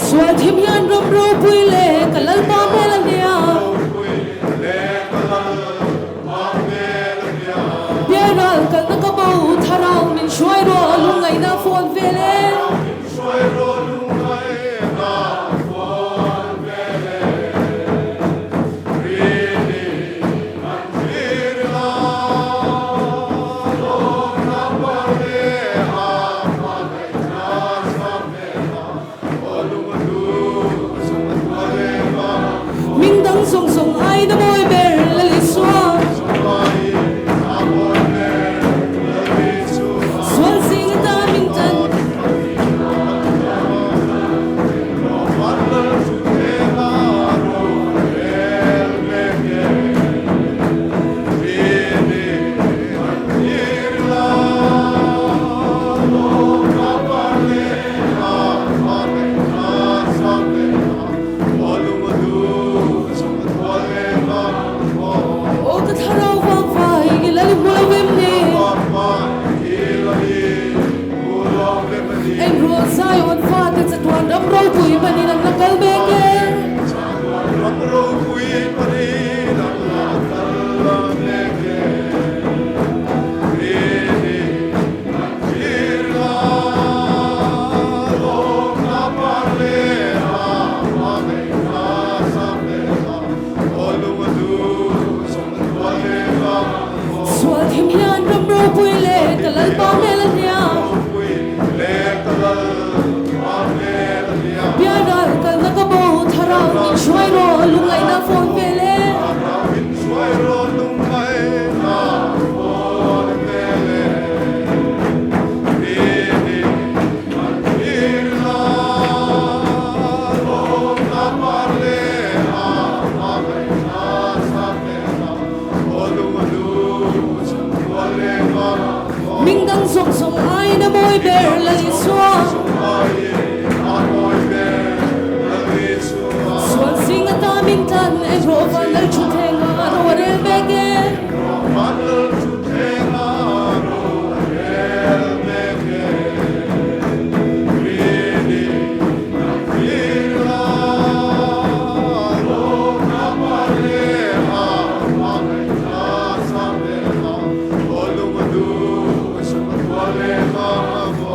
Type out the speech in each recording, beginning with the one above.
Sual thim hian ram ropui leh ka Lalpa hmel a hnia. Biaral kalna ka bo tharau min hruai rawh lungngaihna fawn vel e. Hming dang zawng zawng aiin a mawi ber Lal Isua. Sual zing ata min tan. Aw ka thlarau vang vai i lal hmu lo em ni? Engrual Zion fate chatuan ram ropui panin an la kal mek e. Sual thim hian ram ropui leh ka Lalpa hmel a hnia. Biaral kalna ka bo thlarau min hruai rawh lungngaihna fawn vel e. Hming dang zawng zawng aiin a mawi ber Lal Isua. Sual zing ata min tlan erawh van lal thutthleng ah ro a rel mek e.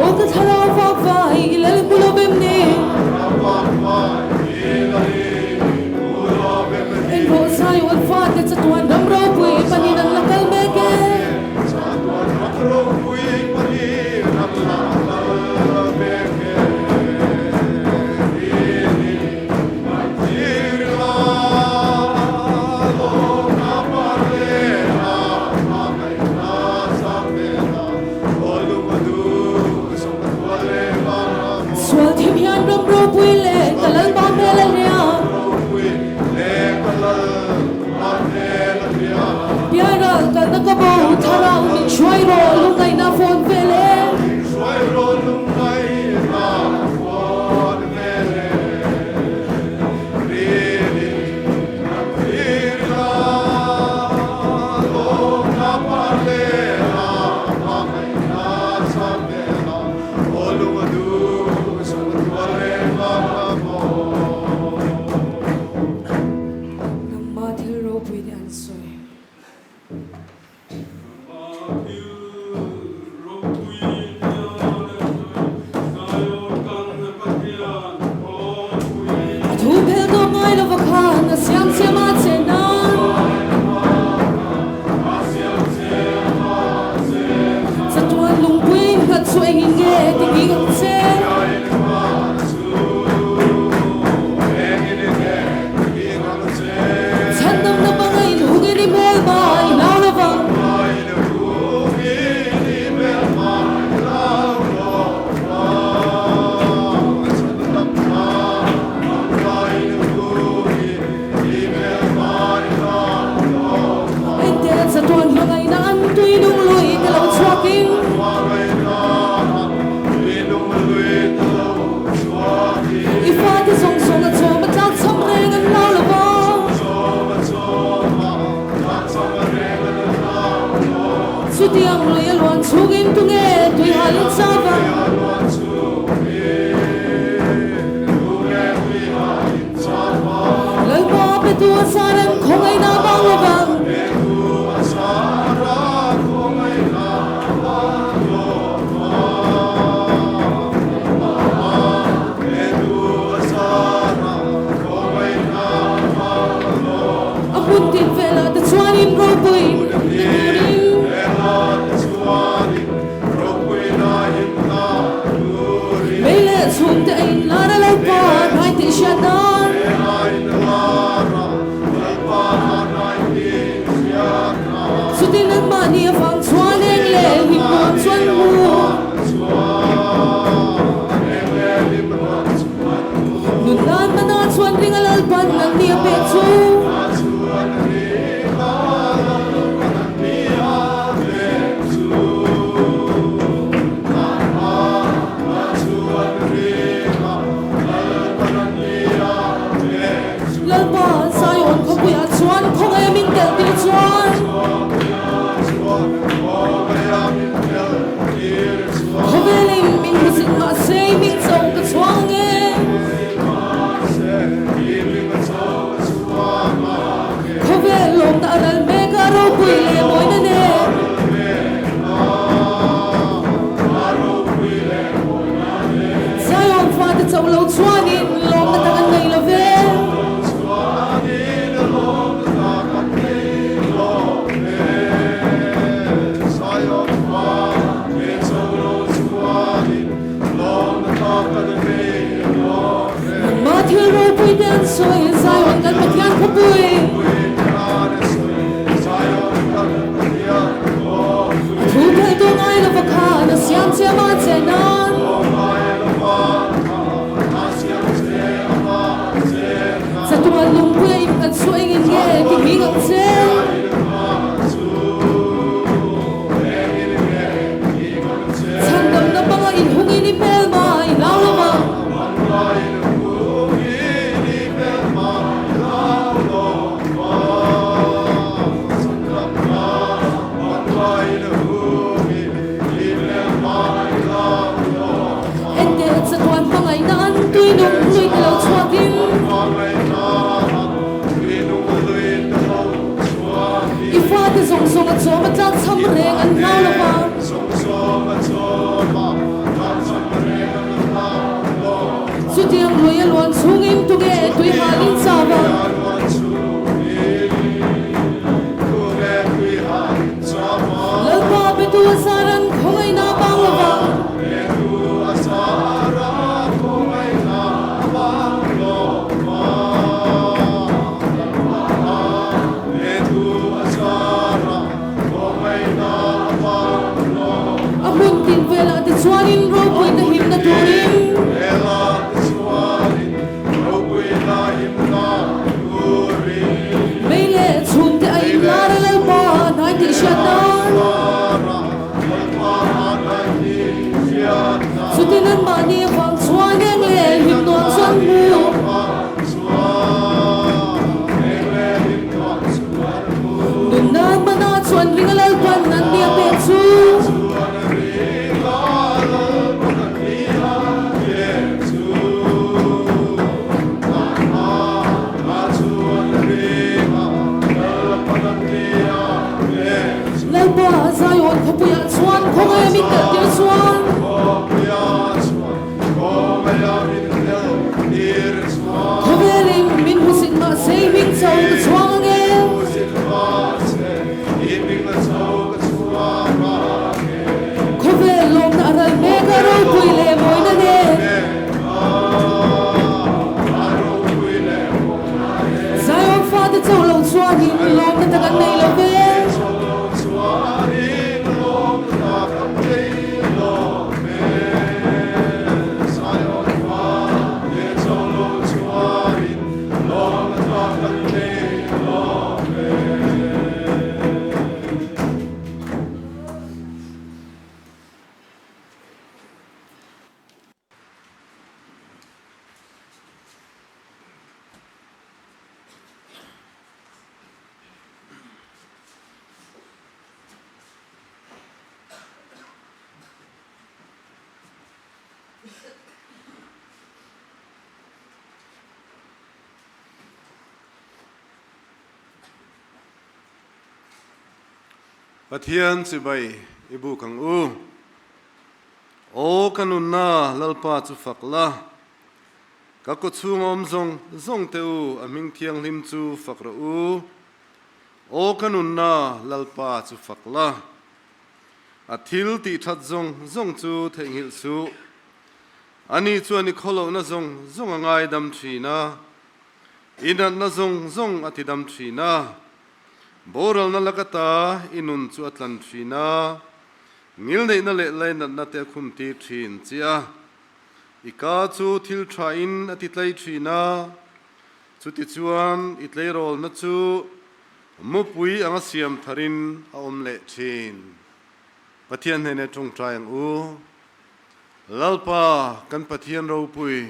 Aw ka thlarau vak vai i lal hmu lo em ni? Engrawh Zion fate chatuan ram ropui panin an la kal mek e. Sual thim hian ram ropui leh ka Lalpa hmel a hria. Piaral kalna ka bo thlarau min hruai rawh lungngaihna fawn vel e. Nangma thil ropui te an sawi. A thu phel tawh ngai lova khan a siam siam a che nan. Chatuan lungpui nghat chu engin nge ti nging ang che? Chhandamna banga inhungin i hmel ma i hlau lo vang. bang lovang. A hmun tin velah te chuanin ropui na turin. Mei leh chhungte a inlar a Lalpa hnai tih hriat nan. Chutin anmahni avang chuan eng leh hlim nuam chuan hmu. Nun nan mana chuan ring a Lalpan anni a pek chu. Lalpa Zion khawpuiah chuan khawngaih a min telh tir chuan. Khawvelin min hmusit mahse i hming cho ka chhuang ang e. Khawvel lawmna a ral mek a, ropui leh mawina nen. Zion fate chauh lo chuanin lawmna tak an nei lo ve. Nangmah thil ropui te an sawi, Zion kan Pathian khawpui. A thu phelh tawh ngai lova khan a siam che ama che nan. Chatuan lungpuia innghat chu engin nge ti hming ang che? Chhandamna banga inhungin i hmel mai hlau lo va. Enteh chatuan hmangaihna an tui nung hlui te lo chhuakin. I fate zawng zawng a chawm a tlak cham reng an hlau lo va. Chutiang lui a luan chhungin tunge tui halin chau a. Lalpa petu a zaran khawngaihna a bang lo vang. A hmun tin velah te chuanin ropuina himna turin. Mei leh chhungte a inlar a Lalpa hnai tih hriat nan. Chutin anmahni avang chuan eng leh hlim nuam chu an hmu. Nunna hmana chuan ring a Lalpan an nia pek chu. Lalpa Zion khawpuiah chuan khawngaih a min telh tir chuan. Khawvelin min hmusit mahse i hming cho ka chhuang ang e. Khawvel lawmna a ral mek a ropui leh mawina nen. Zion fate chauh lo chuanin lawmna tak an nei lo ve. Pathian chibai i buk ang u. Aw ka nunna Lalpa chu fak la, ka kawchhung awm zawng zawng te u a hming thianghlim chu fak rawh u. Aw ka nunna Lalpa chu fak la, a thil tih that zawng zawng chu theihnghilh suh. Ani chuan i khawlohna zawng zawng a ngaidam thin a, i natna zawng zawng a tidam thin a. Boralna laka ta i nun chu a tlan thin a, ngilneihna leh lainatna te a khum tir thin che a. I ka chu thil tha in a ti tlei thin a, chutichuan i tleirawlna chu mupui anga siam tharin a awm leh thin. Pathian hnenah tawngtai ang u. Lalpa kan Pathian ropui,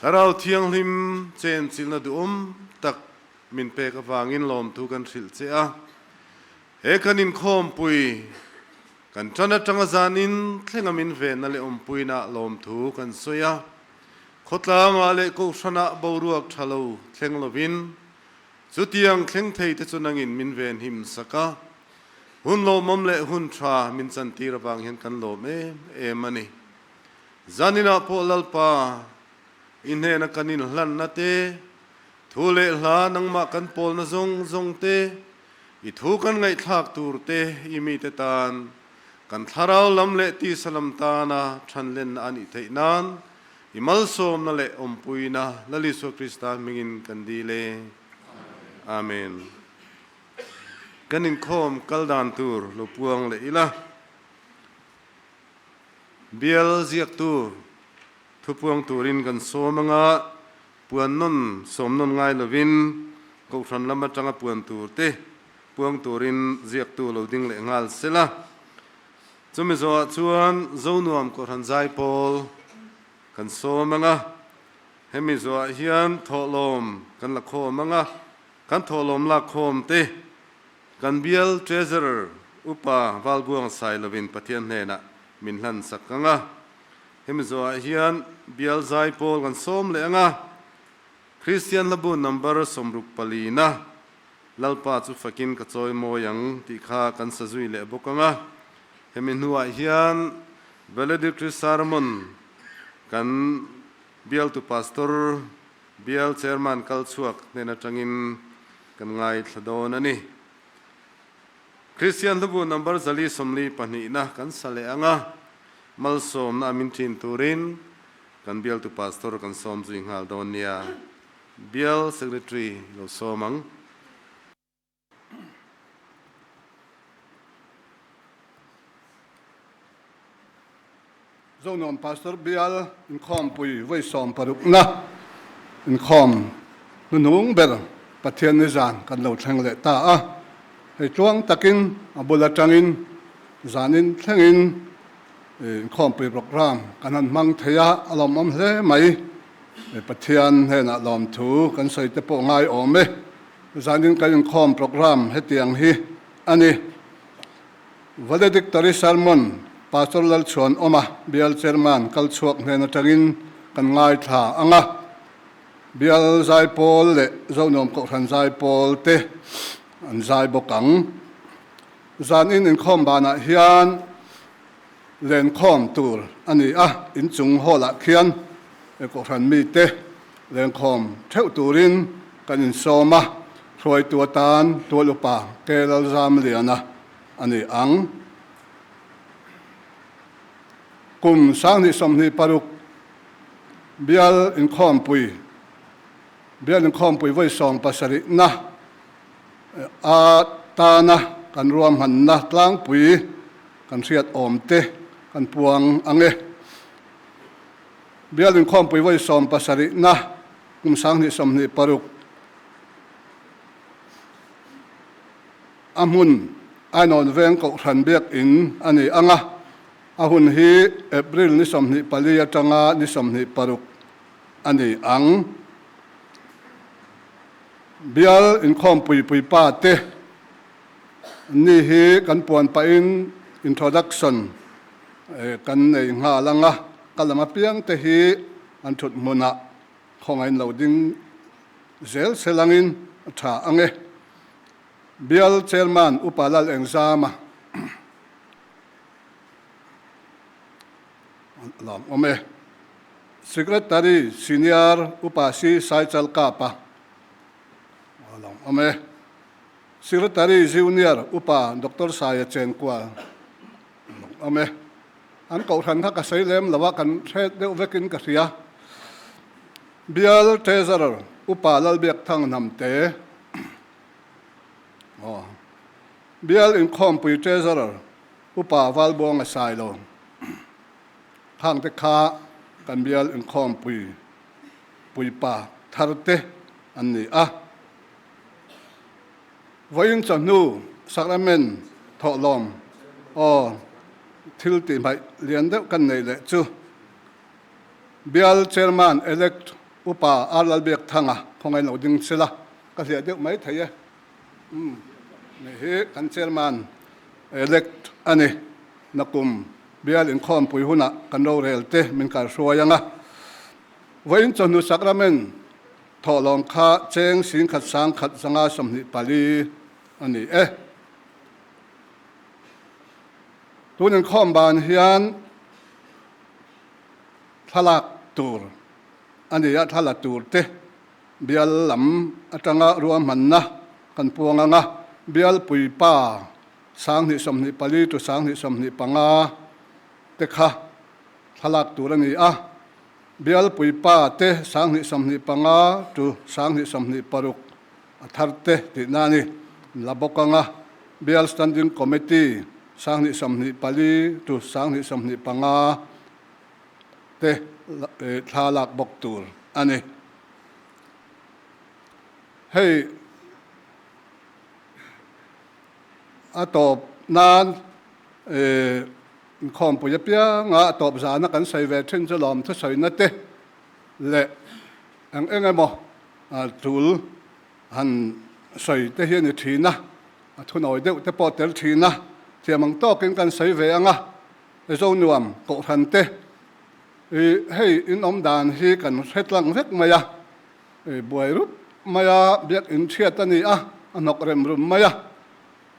Thlarau Thianghlim chenchilhna duhawm tak Min pek avangin lawmthu kan hrilh che a, he kan inkhawmpui kan tan atanga zanin thlenga min venna leh awmpuina lawmthu kan sawi a, khawtlangah leh kohhranah boruak tha lo thleng lovin chutiang thleng thei te chu nangin min ven him sak a, hun lawmawm leh hun tha min chantir avang hian kan lawm em em a ni. Zaninah pawh Lalpa i hnena kan inhlanna te, Thu leh hla nangmah kan pawlna zawng zawng te, i thu kan ngaihthlak tur te i mite tan, kan thlarau lam leh tisa lam tana thanlenna a nih theih nan i malsawmna leh awmpuina Lal Isua Krista hmingin kan dil e. Amen. Kan inkhawm kal dan tur lo puang leh ila. Bial ziaktu thupuang turin kan sawm anga Puan nawn sawm nawn ngai lovin Kohhran lam atanga puan tur te puang turin ziaktu lo ding leh nghal sela. Chumi zawhah chuan Zonuam Kohhran Zaipawl kan sawm ang a, hemi zawhah hian thawhlawm kan la khawm ang a, kan thawhlawm lak khawm te kan bial Treasurer Upa Valbuang Sailovin Pathian hnenah min hlan sak ang a. Hemi zawhah hian bial zai pawl kan sawm leh ang a, Kristian hlabu number 60 palina Lalpa chu fakin ka chawi mawi ang tih kha kan sa zui leh bawk ang a. Hemi hnuah hian Valedictory Sermon kan bialtu Pastor, Bial Chairman kal chhuak hnen atangin kan ngaithla dawn a ni. Kristian hlabu number 442-na kan sa leh ang a, malsawmna a min ṭin turin kan bialtu pastor kan sawm zui nghal dawn nia. Bial Secretary lo sawm ang. Zonuam Pastor Bial inkhawmpui vawi 60na inkhawm hnuhnung ber Pathian nizan kan lo thleng leh ta a. Hei tluang takin a bul atangin zanin thlengin inkhawmpui program kan han hmang thei a, a lawmawm hle mai. Pathian hnenah lawmthu kan sawi te pawh ngai awm e. Zanin kan inkhawm program hetiang hi a ni. Valedictory Sermon, Pastor Lalchhuan Awma, Bial Chairman kal chhuak hnen atangin kan ngaithla ang a. Bial Zaipawl leh Zonuam Kohhran Zaipawl te an zai bawk ang. Zanin inkhawm banah hian lenkhawm tur a ni a, inchung hall ah khian Kohhran mite lenkhawm theuh turin kan insawm a, hruaitu atan Tual Upa K Lalzamliana a ni ang. Kum 2026 Bial Inkhawmpui Bial Inkhawmpui vawi 70 na a tana kan ruahmanna tlangpui kan hriat awm te kan puang ang e. Bial Inkhawmpui vawi 70 na kum 2026 A hmun Ainawn Veng Kohhran Biakinn a ni ang a, a hun hi April ni 24 atanga ni 26 a ni ang. Bial inkhawmpui puipa te ni hi kan puan pahin introduction kan nei nghal ang a, ka lam apiang te hi an thut hmunah khawngain lo ding zel se langin a tha ang e. Bial Chairman Upa Lal Engzama lawm awm e. Secretary Senior Upa Si Saichal Kapa lawm awm e. Secretary Junior Upa Doctor Saia Chenkual lawm awm e. An kohhran kha ka sawi lem lo a, kan hre deuh vekin ka hria. Bial Treasurer Upa Lalbiakthang Hnamte aw Bial Inkhawmpui Treasurer Upa Valbuanga Sailo khangte kha kan Bial Inkhawmpui puipa tharte an ni a. Vawiin chawhnu Sacrament thawhlawm aw thil tihhmaih lian deuh kan neih leh chu Bial Chairman Elect Upa R Lalbiakthanga khawngaih lo ding sela ka hliah deuh mai thei e. Umm ni hi kan Chairman Elect a ni. Nakum Bial inkhawmpui hunah kan rorel te min kalhruai ang a. Vawiin chawhnu Sacrament Thawhlawm kha cheng singkhat sangkhat zanga 24 a ni e. Tun inkhawm ban hian thlalak tur a ni a, thla la tur te bial lam atanga ruahmanna kan puang ang a, bial puipa 2024 to 2025 te kha thlalak tur a ni a. Bialpui pa te 2025 to 2026 a thar te tihna a ni. La bawk anga Bial Standing Committee 2024 to 2025 te thla lak bawk tur a ni. Hei a tawp nan Inkhawmpui apianga a tawp zana kan sawi ve thin chu lawm thusawina te leh eng eng emaw tul han sawi te hi a ni thin a, a thunawi deuh te pawh tel thin a, thiam ang tawkin kan sawi ve ang a, Zonuam Kohhran te i hei in awm dan hi kan hre tlang vek mai a, buai rup mai a, biak in chhiat a ni a, a hnawk rem rum mai a.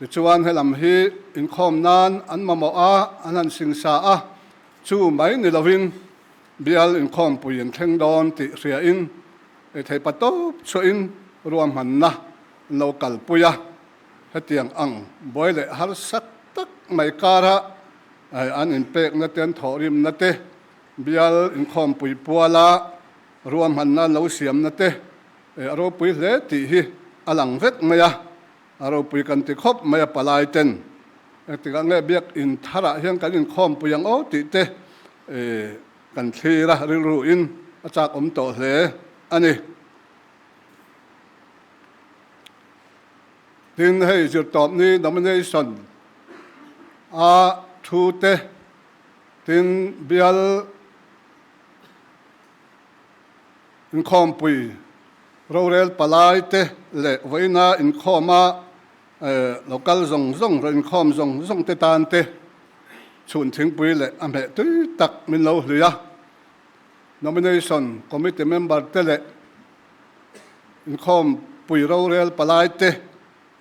Tichuan helam hi inkhawm nan an mamawh a, an han singsa a, chu mai ni lovin bial inkhawmpui an thleng dawn tih hriain ei thei pa tawp chhuahin ruahmanna an lo kalpui a. Hetiang ang buai leh harsa tak mai kara an inpekna te, an thawhrimna te, bial inkhawmpui puala ruahmanna an lo siamna te a ropui hle tih hi a lang vek mai a. A ropui kan ti khawp mai a palai ten engtikah nge biak in tharah hian kan inkhawmpui ang aw tih te kan thlir a, rilru in a chak awm tawh hle a ni. Tin, hei zirtawpni nomination a thu te, tin bial inkhawmpui Rorel palai te leh vawiina inkhawma lo kal zawng zawng, rawn inkhawm zawng zawng te tan te chhun thingpui leh a hmeh tui tak min lo hlui a. Nomination Committee member te leh inkhawm pui rorel palai te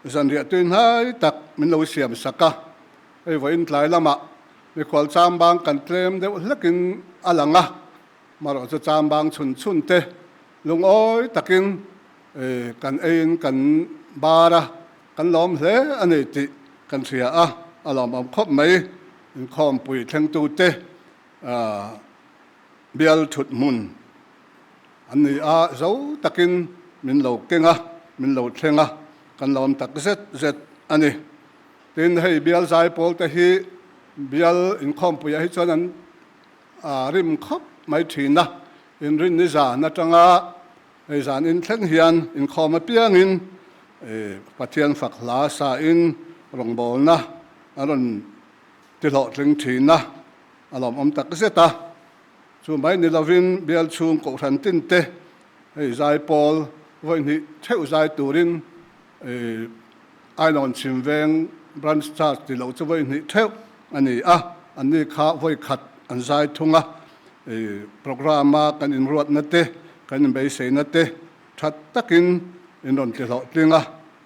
zanriah tui hnai tak min lo siam sak a. Hei vawiin tlai lamah mikhual chambang kan tlem deuh hlekin a lang a. Marawh chu chambang chhun chhun te lungawi takin kan eiin kan bar a, kan lawm hle a ni tih kan hria a, a lawmawm khawp mai. Inkhawmpui thlengtute bial thut hmun an ni a, zo takin min lo keng a, min lo thleng a, kan lawm tak zet zet a ni. Tin, hei bial zaipawl te hi bial inkhawmpuiah hi chuan an A rim khawp mai thin a, inrin ni zan atanga hei zan in thleng hian inkhawm apiangin Pathian fak hla sa in rawngbawlna an rawn ti hlawhtling thin a, a lawmawm tak zet a. Chu mai ni lovin bial chhung kohhran tin te hei zaipawl vawihnih theuh zai turin Ainawn Chhimveng Branch Church ti loh chu vawi hnih theuh a ni a, anni kha vawi khat an zai thung a, programme-a kan inruatna te, kan inbeiseina te tha takin in rawn ti hlawhtling a,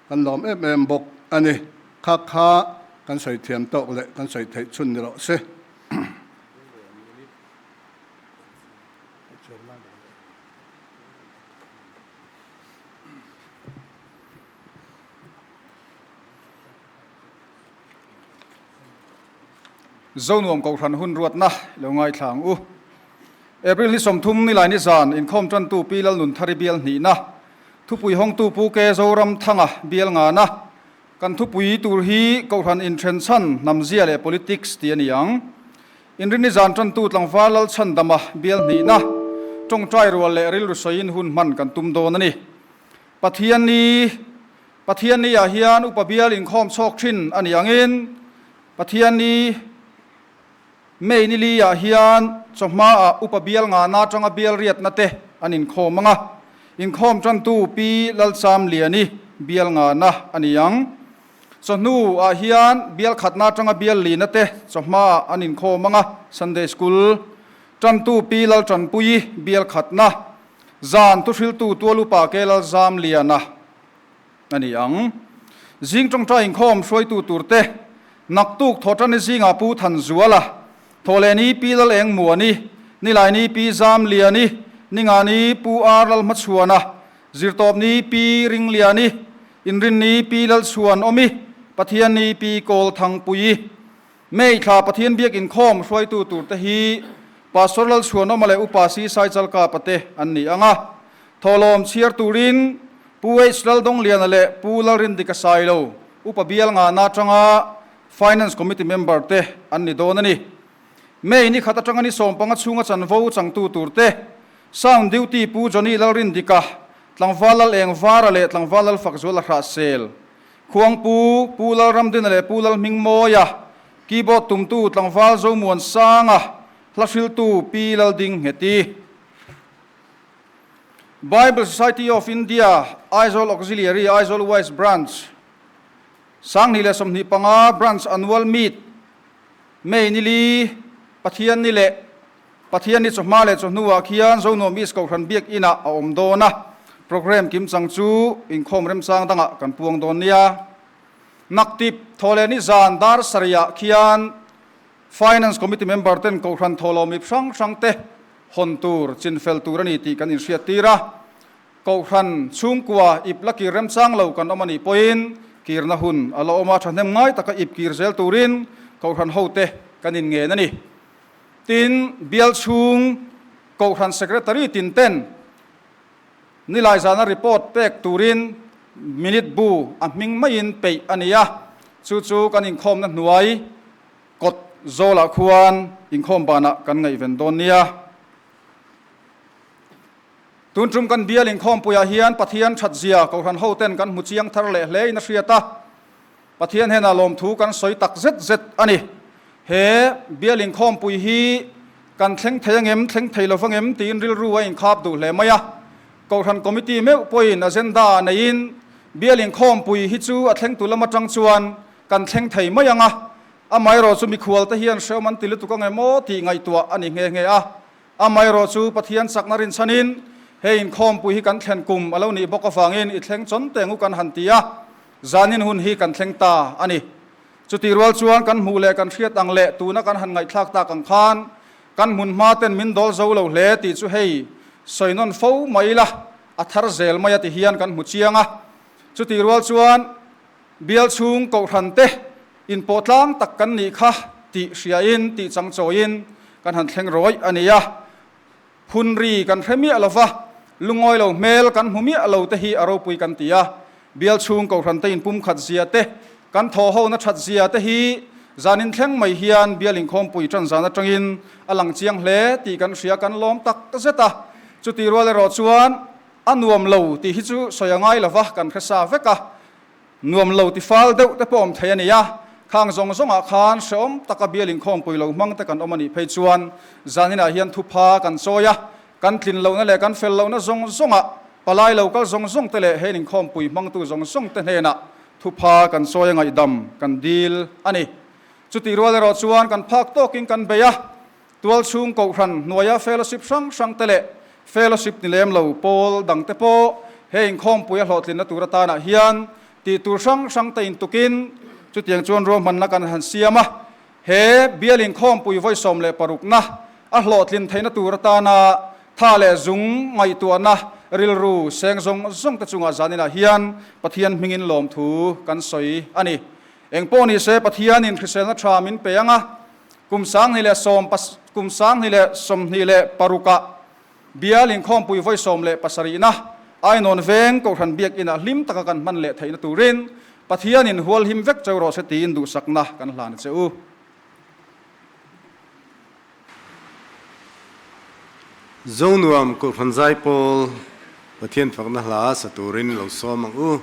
kan lawm em em bawk a ni. a ni. Kha kha kan sawi thiam tawk leh kan sawi theih chhun ni rawh se. Zonuam Kohhran hun ruatna lo ngaithla ang u. April ni 30 nilai ni zan inkhawm tantu Pi Lalnunthari bial hnihna, thupui hawngtu Pu Ke Zoramthanga bial ngana, kan thupui tur hi Kohhran inthen chhan hnamzia leh politics tih a ni ang. Inrinni zan tantu tlangval Lalchhandama bial hnihna, tawngtai rual leh rilru sawiin hun hman kan tum dawn a ni. Pathianni Pathianni ah hian upa bial inkhawm chhawk thin a ni angin Pathianni May ni li ah hian chawhma ah upa bial ngahna atanga bial riatna te an inkhawm ang a, inkhawm tantu Pi Lalchamliani bial ngahna a ni ang. Chawhnu ah hian bial khatna atanga bial lina te chawhma ah an inkhawm ang a, Sunday School tantu Pi Laltanpuii bial khatna, zan thuhriltu Tualupa Ke Lalzamliana a ni ang. Zing tawngtai inkhawm hruaitu turte naktuk Thawhṭani zingah Pu Thanzuala, Thawhlehni Pi Lalengmuani, Nilaini Pi Zamliani, Ningani Pu Ar Lalhmachhuana, Zirtawpni Pi Ringliani, Inrinni Pi Lalchhuanawmi, Pathianni Pi Kawlthangpuii. May thla Pathian biak inkhawm hruaitu turte hi Pastor Lalchhuanawma leh Upa Si Saichalka pate an ni ang a. Thawhlawm chhiar turin Pu H Laldongliana leh Pu Lalrindika Sailo, Upa Bial ngahna atanga Finance Committee member te an ni dawn a ni. May ni khat atanga ni 15 chhunga chanvo changtu tur te Sound Duty Pu Johnny Lalrindika, Tlangval Lalengvara leh Tlangval Lalfakzuala Hrahsel, Khuangpu, Pu Lalramdina leh Pu Lalhmingmawia, Keyboard tumtu Tlangval Zomuansanga, Hlahriltu Pi Laldingheti. Bible Society of India, Aizawl Auxiliary, Aizawl West Branch, 2025 Branch Annual Meet, May ni li, Pathian ni leh Pathian ni chawhma leh chawhnuah khian Zonuam East Kohhran Biak Inah a awm dawn a, programme kimchang chu inkhawm remchang dangah kan puang dawn nia. Naktip thaw leh ni zan dar sarihah khian Finance Committee member ten Kohhran thawhlawm ip hrang hrang te hawn tur, chinfel tur a ni tih kan inhriattir a. Kohhran chhungkua ip la kir remchang lo kan awm a nih pawhin kirna hun a la awm a, thahnem ngai taka ip kir zel turin Kohhran hote kan inngen a ni. Tin, bial chhung Kohhran Secretary tin ten nilai zana report pek turin minute bu a hming maiin peih a ni a, chu chu kan inkhawmna hnuai kawt zawlah khuan inkhawm banah kan ngaihven dawn nia. Tun tum kan bial inkhawmpuiah hian Pathian thatzia Kohhran hoten kan hmu chiang thar leh hle in a hriat a, Pathian hnenah lawmthu kan sawi tak zet zet a ni. He bial inkhawmpui hi kan thleng thei angem, thleng thei lo vangem tiin rilru a inkhap duh hle mai a. Kohhran Committee meuh pawhin agenda neiin bial inkhawmpui hi chu a thlengtu lam atang chuan kan thleng thei mai ang a, amaherawh chu mikhual te hian hrehawm an ti lutuk ang em aw tih ngaihtuah a ni nghe nghe a. Amaherawh chu Pathian chakna rinchhanin he inkhawmpui hi kan thlen kum a lo nih bawk avangin i thleng chawn teng u kan han ti a, zanin hun hi kan thleng ta a ni. Chutih rual chuan kan hmuh leh kan hriat ang leh tuna kan han ngaihthlak tak ang khan kan hmun hma ten min dawl zo lo hle tih chu hei sawi nawn fo mai ila a thar zel mai a ti hian kan hmu chiang a. Chutih rual chuan bial chhung kohhran te inpawh tlang tak kan nih kha tih hriain tih chang chawiin kan han thleng rawih a ni a. Phun ri kan hre miah lo va, lungawi lo hmel kan hmu miah lo te hi a ropui kan ti a. Bial chhung kohhran te inpumkhat zia te, kan thaw hona that zia te hi zanin thleng mai hian bial inkhawmpui tan zan atangin a lang chiang hle tih kan hria kan lawm tak zet a. Chutih rual erawh chuan a nuam lo tih hi chu sawi a ngai lo va, kan hre sa vek a. Nuam lo ti fal deuh te pawh awm thei a ni a, khang zawng zawngah khan hrehawm taka bial inkhawmpui lo hmang te kan awm a nih phei chuan zaninah hian thupha kan chawi a, kan tlin lohna leh kan fel lohna zawng zawngah palai lo kal zawng zawng te leh he inkhawmpui hmangtu zawng zawng te hnenah thupha kan chawi a ngaihdam kan dil a ni. Chutih rual erawh chuan kan phak tawkin kan bei a, Tualchhung Kohhran hnuaia fellowship hrang hrang te leh fellowship ni lem lo pawl dang te pawh he inkhawmpui a hlawhtlinna tur atanah hian Tih tur hrang hrang te intukin chutiang chuan ruahmanna kan han siam a. He bial inkhawmpui vawi 16na a hlawhtlin theihna tur atana tha leh zung ngaihtuahna rilru seng zawng zawng te chungah zaninah hian Pathian hmingin lawmthu kan sawi a ni. Engpawh ni se Pathianin hriselna tha min pe ang a, kum 20 leh sawm kum 2026ah Bial inkhawmpui vawi 17na Ainawn Veng Kohhran Biakinah hlim taka kan hman leh theihna turin Pathianin hual him vek cheu rawh se tiin duhsakna kan hlan a che u. Zonuam Kohhran Zaipawl Pathian fakna hla sa turin lo sawm ang u.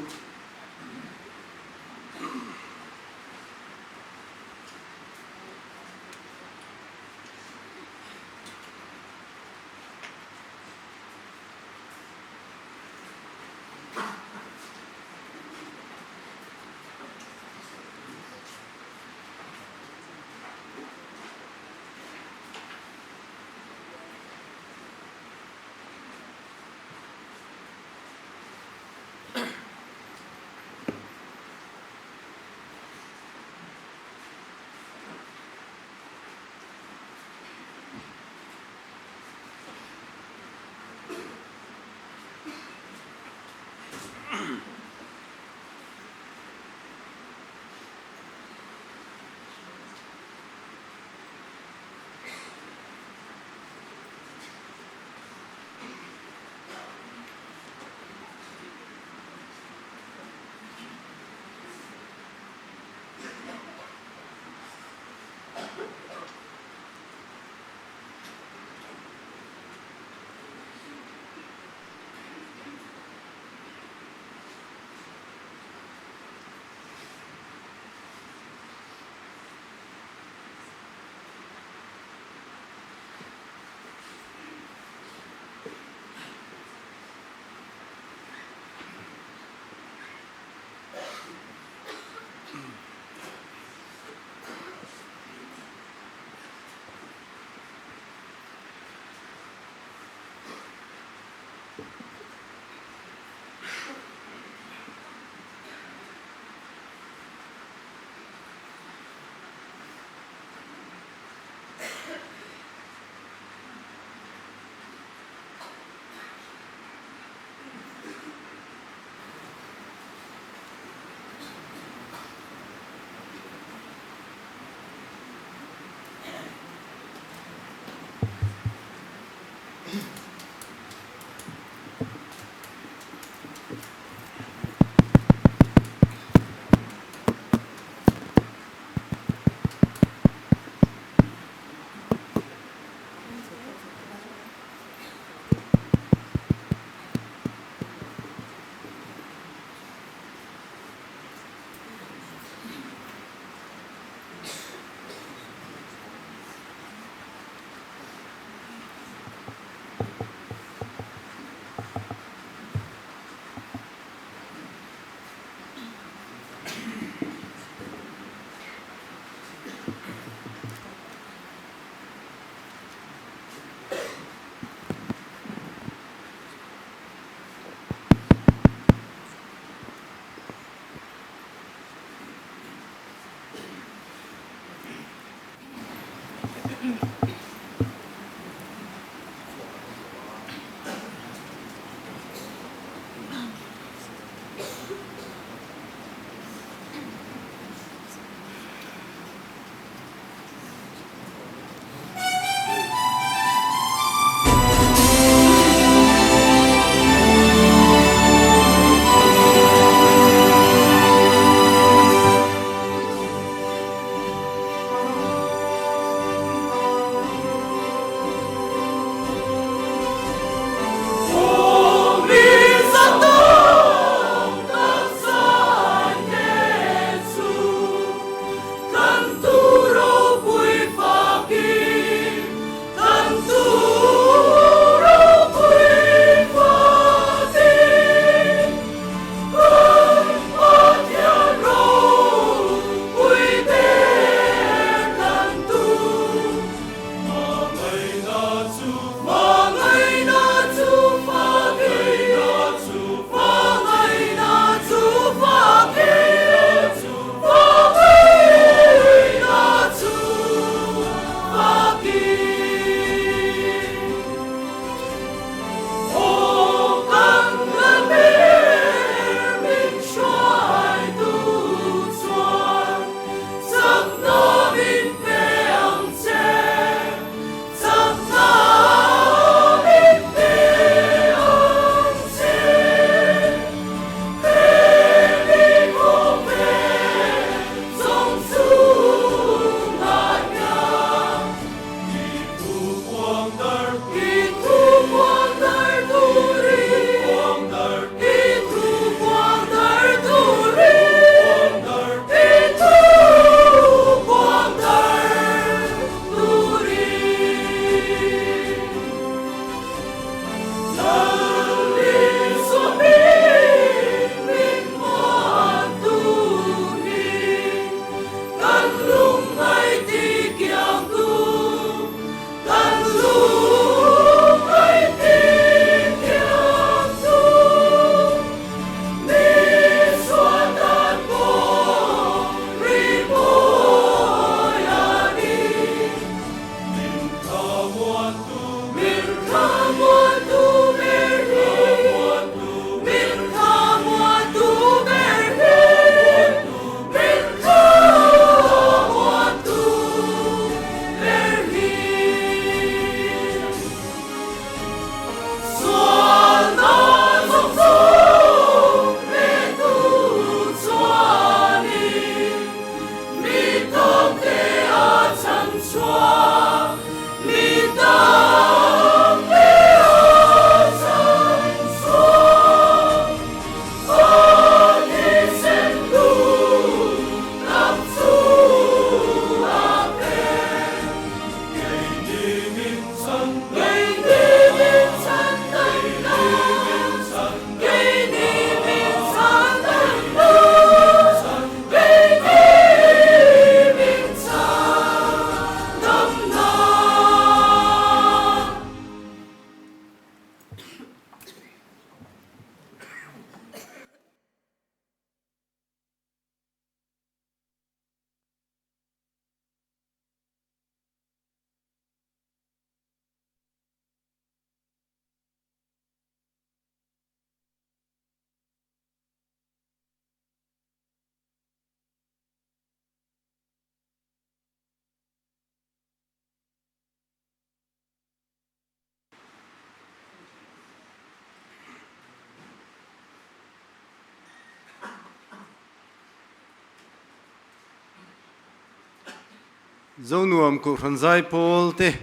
Zonuam Kohhran Zaipawl te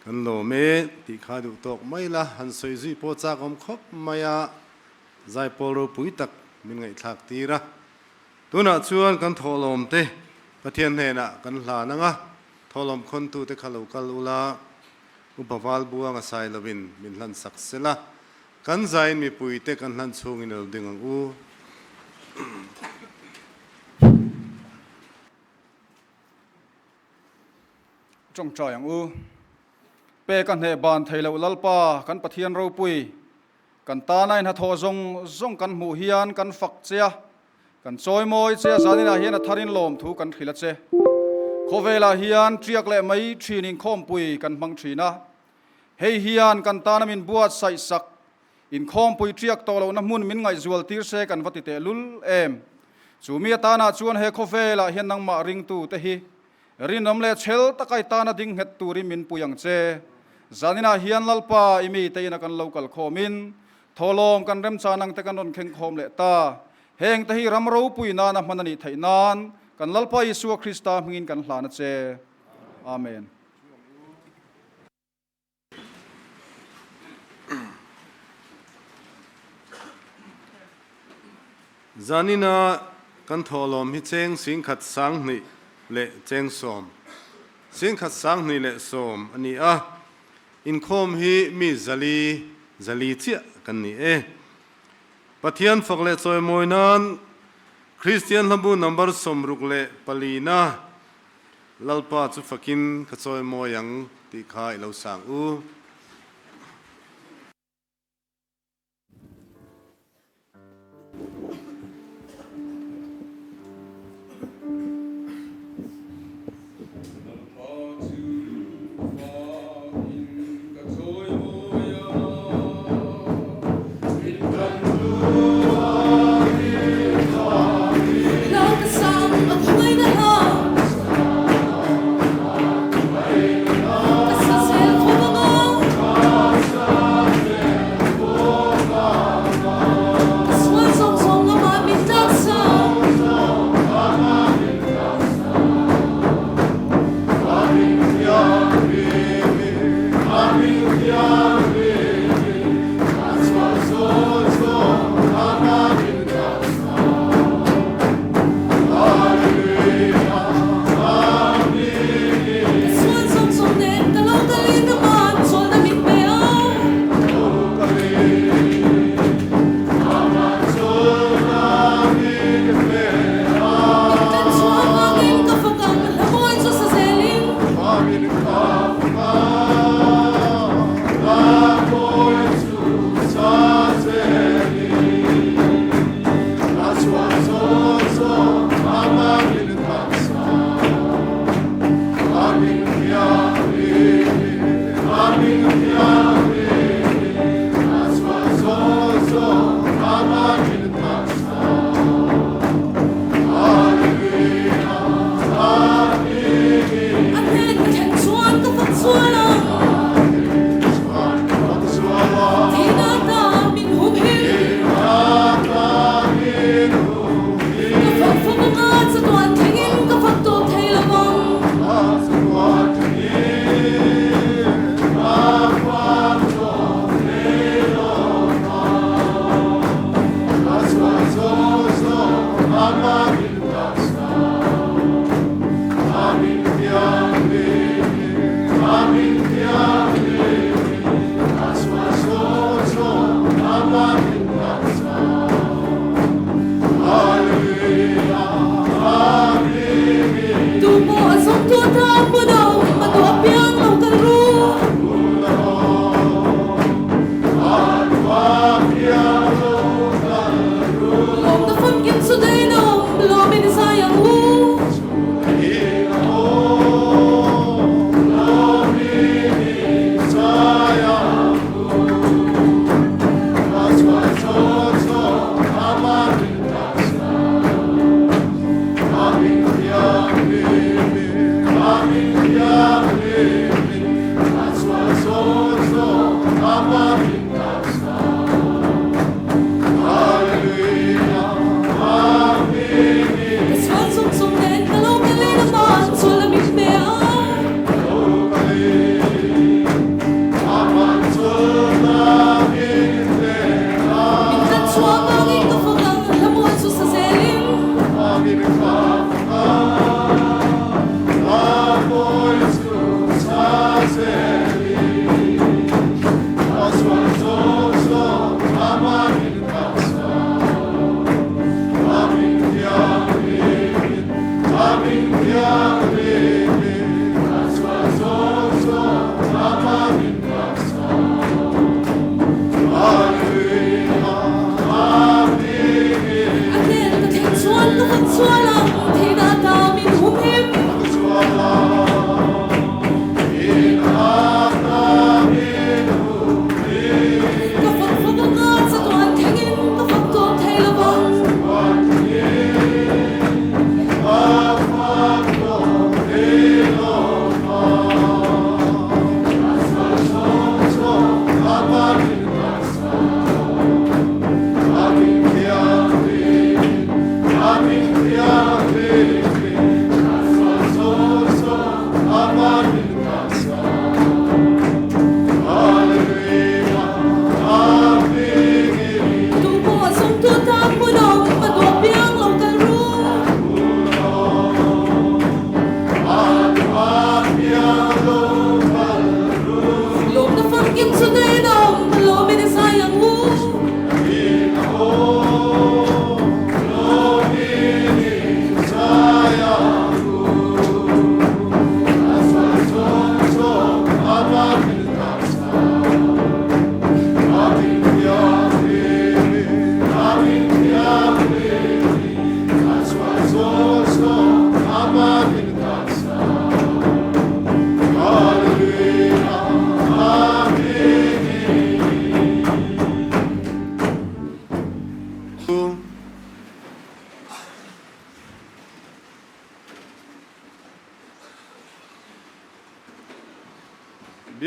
kan lawm e tih kha duh tawk mai la, han sawi zui pawh chak awm khawp mai a, Zaipawl ropui tak min ngaihthlak tir a. Tunah chuan kan thawhlawm te Pathian hnenah kan hlan ang a, thawhlawm khawntu te kha lo kal ula, Upa Valbuang a sai lovin min hlan sak sela, kan zaiin mipui te kan hlan chhungin a lo ding ang u. Tawngtai ang u. Pek a hneh ban thei loh Lalpa kan Pathian ropui, kan tana inhathawh zawng zawng kan hmuh hian kan fak che a, kan chawimawi che a, zaninah hian a tharin lawmthu kan hrilh a che. Khawvelah hian ṭiak leh mai ṭhin inkhawmpui kan hmang ṭhin a, hei hian kan tana min buatsaih sak Inkhawmpui ṭiak tawh lohna hmun min ngaihzual tir se kan va ti teh lul em? Chu mi atanah chuan he khawvelah hian nangmah ringtute hi rinawm leh chhel taka i tana ding nghet turin min pui ang che. Zaninah hian Lalpa i mite ina kan lo kal khawmin thawhlawm kan remchan ang te kan rawn kheng khawm leh ta. Heng te hi ram ropui nana hman a nih theih nan kan Lalpa Isua Krista hmingin kan hlan a che. Amen. Zanina kan thawhlawm hi cheng singkhat sanghnih leh cheng sawm, singkhat sanghnih leh sawm a ni a, inkhawm hi mi zali zali chiah kan ni e. Pathian fak leh chawimawi nan Kristian hlabu number 64 na Lalpa chu fakin ka chawimawi ang tih kha i lo sang u. Lalpa chu fakin ka chawimawi ang. Min kan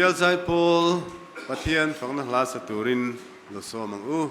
Bial Zaipawl Pathian fakna hla sa turin lo sawm ang u.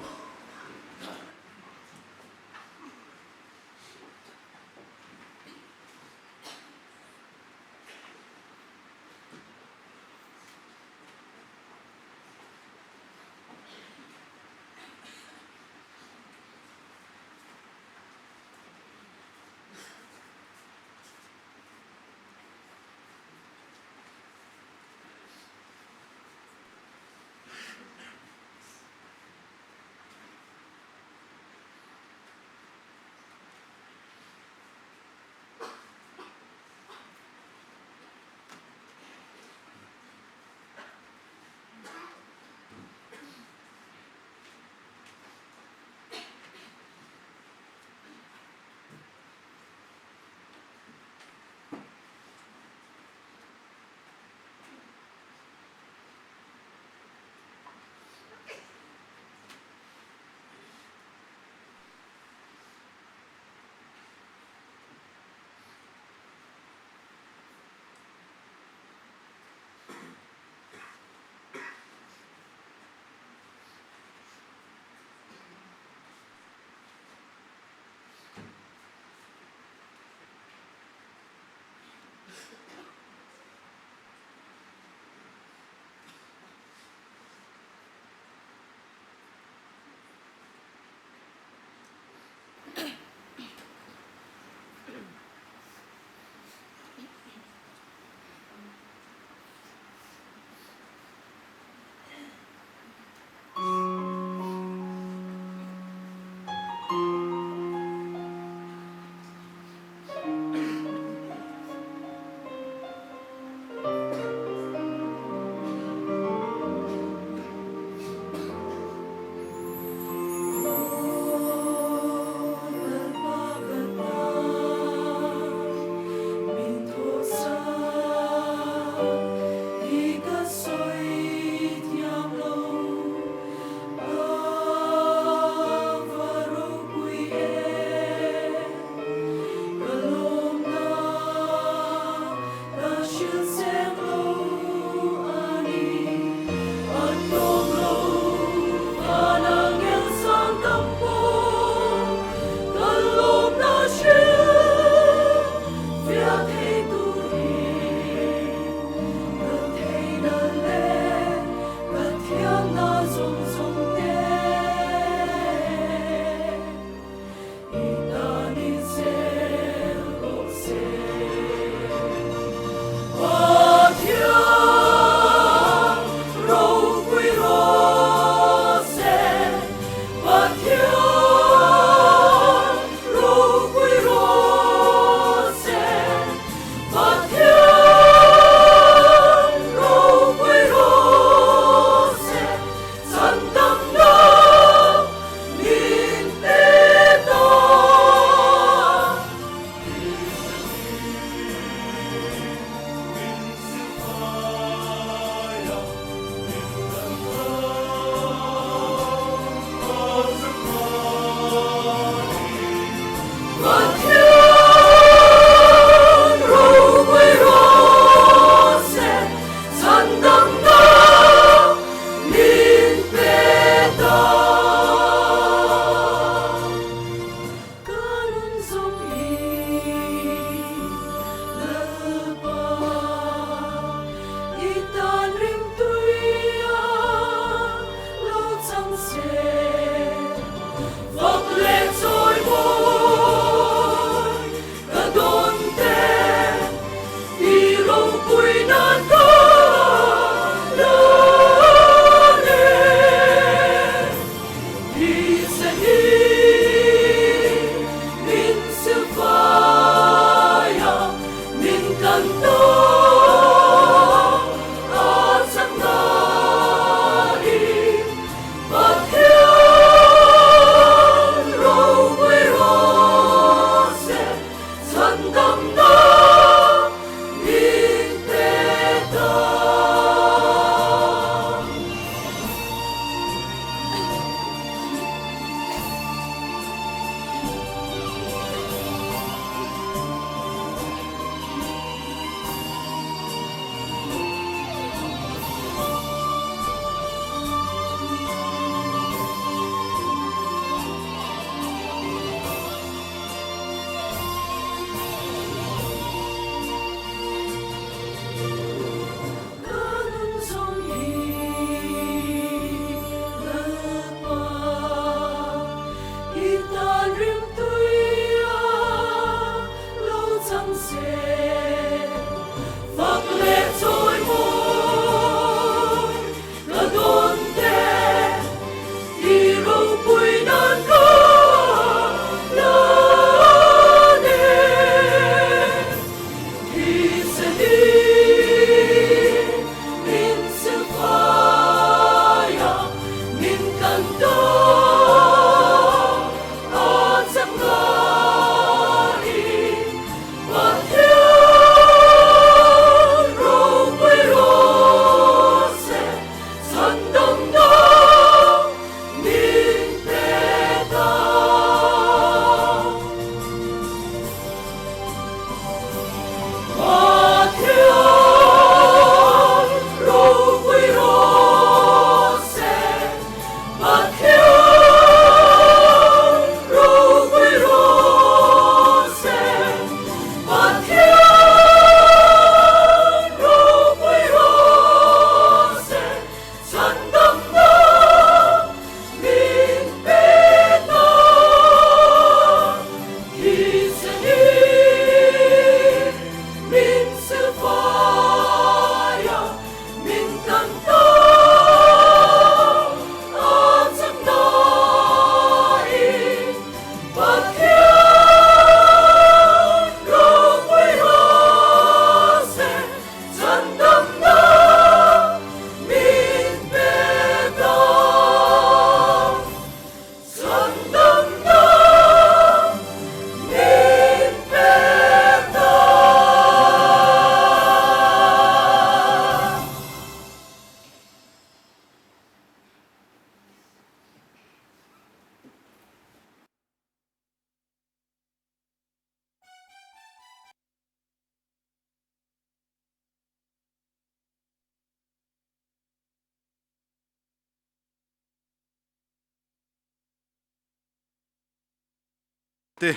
Te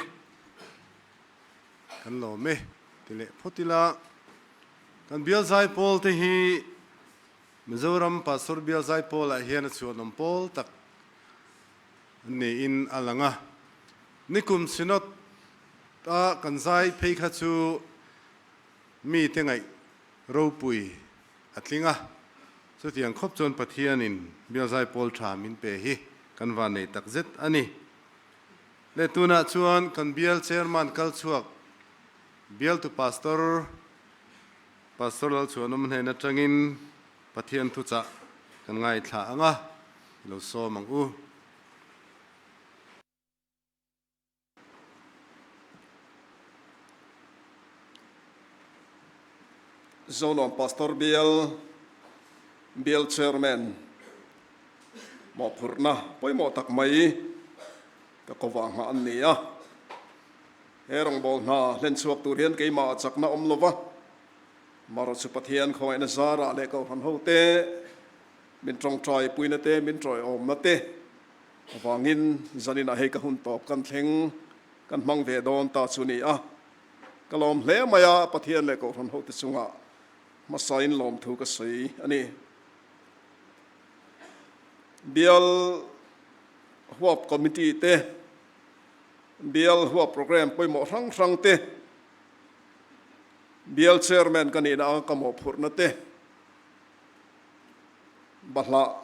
kan lawm e ti leh phawt ila, kan bial zaipawl te hi Mizoram Pastor bial zaipawl ah hian a chhuanawm pawl tak niin a lang a. Nikum Synod a kan zai phei kha chu mite ngaih ropui a tling a, chutiang khawp chuan Pathianin bial zaipawl tha min pe hi kan vannei takzet a ni. Leh tunah chuan kan bial chairman kal chhuak bialtu pastor, Pastor Lalchhuanawm hnen atangin Pathian thuchah kan ngaithla ang a, i lo sawm ang u. Zonuam Pastor Bial, Bial Chairman mawhphurhna pawimawh tak mai ka kovah nghah an ni a. He rawngbâwl hna hlen chhuak tur hian keimah chakna awm lo va, marawh chu Pathian khawngaihna zarah leh kohhran hote min tawngtai puina te, min tawiawmna te avangin zaninah hei ka hun tawp kan thleng kan hmang ve dawn ta chu ni a. Ka lawm hle mai a, Pathian leh Kohhran hote chungah hmasain lawmthu ka sawi a ni. Bial huap committee te, bial huap programme pawimawh hrang hrang te, bial chairman ka nihna anga ka mawhphurhna te, bahlah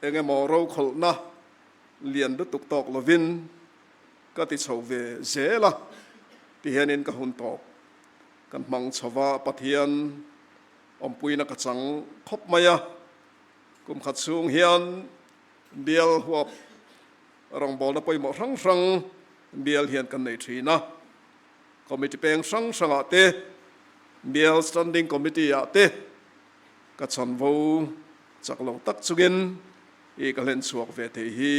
eng emaw rokhawlhna lian lutuk tawk lovin Ka ti chho ve zel a, tihianin ka hun tawp kan hmang chho va, Pathian awmpuina ka chang khawp mai a, kum khat chhung hian bial huap rawngbawlna pawimawh hrang hrang bial hian kan nei thin a, committee peng hrang hrangah te, bial standing committee ah te ka chanvo chak lo tak chungin i ka hlen chhuak ve thei hi.